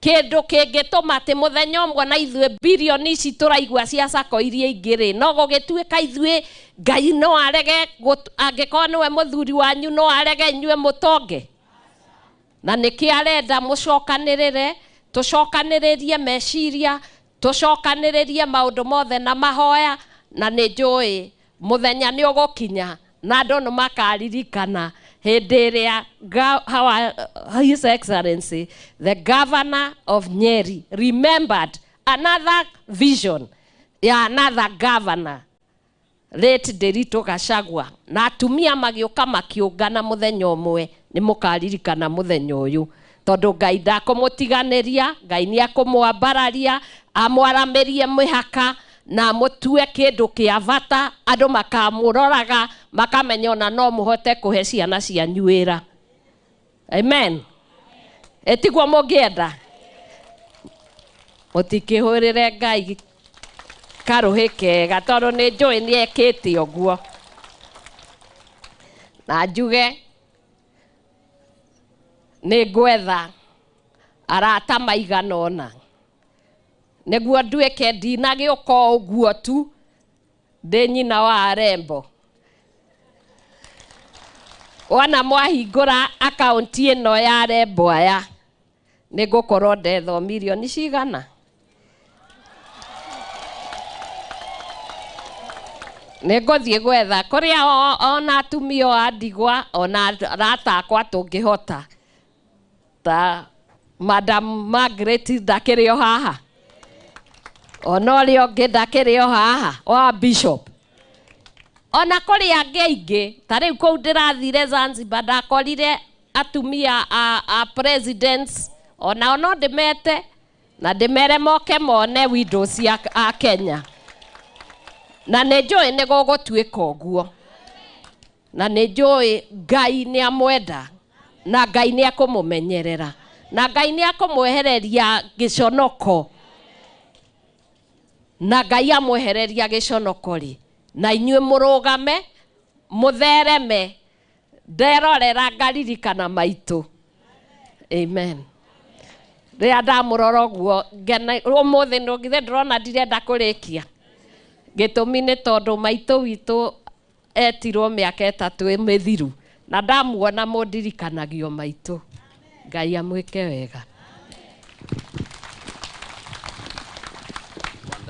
S9: kĩndũ kĩngĩtũma atĩ mũthenya ũmwe na ithuĩ bilioni ici tũraigua cia sako iria ingĩ rĩ, no gũgĩtuĩka ithuĩ Ngai no arege, angĩkorwo nĩwe mũthuri wanyu no arege inyuĩ mũtonge. Na nĩkĩ arenda mũcokanĩrĩre, tũcokanĩrĩrie meciria, tũcokanĩrĩrie maũndũ mothe na mahoya, na nĩ njũĩ mũthenya nĩ ũgũkinya na andũ nĩ makaririkana hĩndĩ ĩrĩa His Excellency the Governor of Nyeri remembered another vision ya another governor, late Ndiritu Gachagua, na atumia magĩũka makĩũngana mũthenya ũmwe. Nĩ mũkaririkana mũthenya ũyũ, tondũ Ngai ndakũmũtiganĩria, Ngai nĩ akũmwambararia, amwaramĩrie mĩhaka na mũtue kĩndũ kĩa bata, andũ makamũroraga makamenya ona no mũhote kũhe ciana cianyu wĩra. Amen. Ĩtiguo mũngĩenda? Mũtikĩhũrĩre Ngai karũhĩ kega, tondũ nĩ njũĩ nĩ ekĩte ũguo. Na njuge nĩ ngwetha arata maigana ũna nĩguo nduĩke ndinagĩũka o ũguo tu ndĩ nyina wa arembo. Wona mwahingũra akaunti ĩno ya arembo aya, nĩ ngũkorwo ndetho mirioni cigana. Nĩ ngũthiĩ gwetha kũrĩa ona atumia o a ndigwa ona arata akwa tũngĩhota, ta Madam Margaret ndakĩrĩ o haha, ona ũrĩa ũngĩ ndakĩrĩ o haha wa Bishop, ona kũrĩ angĩ aingĩ. Ta rĩu kũu ndĩrathire Zanzibar ndakorire atumia a presidents, onao no ndĩmete na ndĩmere moke mone windows a Kenya. Na nĩ njũĩ nĩ gũgũtuĩka ũguo, na nĩ njũĩ Ngai nĩ amwenda, na Ngai nĩ akũmũmenyerera, na Ngai nĩ akũmwehereria gĩconoko, na Ngai amwehereria gĩconoko rĩ, na inyuĩ mũrũgame mũthereme. Nderorera ngaririkana maitũ. Amen. Rĩrĩa ndamũrora ũguo ngena ũmũthĩ, githĩ ndĩrona ndirenda kũrĩkia. Gĩtũmi nĩ tondũ maitũ witũ etirwo mĩaka 3 mĩthiru, na ndamuona mũndirikanagio maitũ. Ngai amwĩke wega.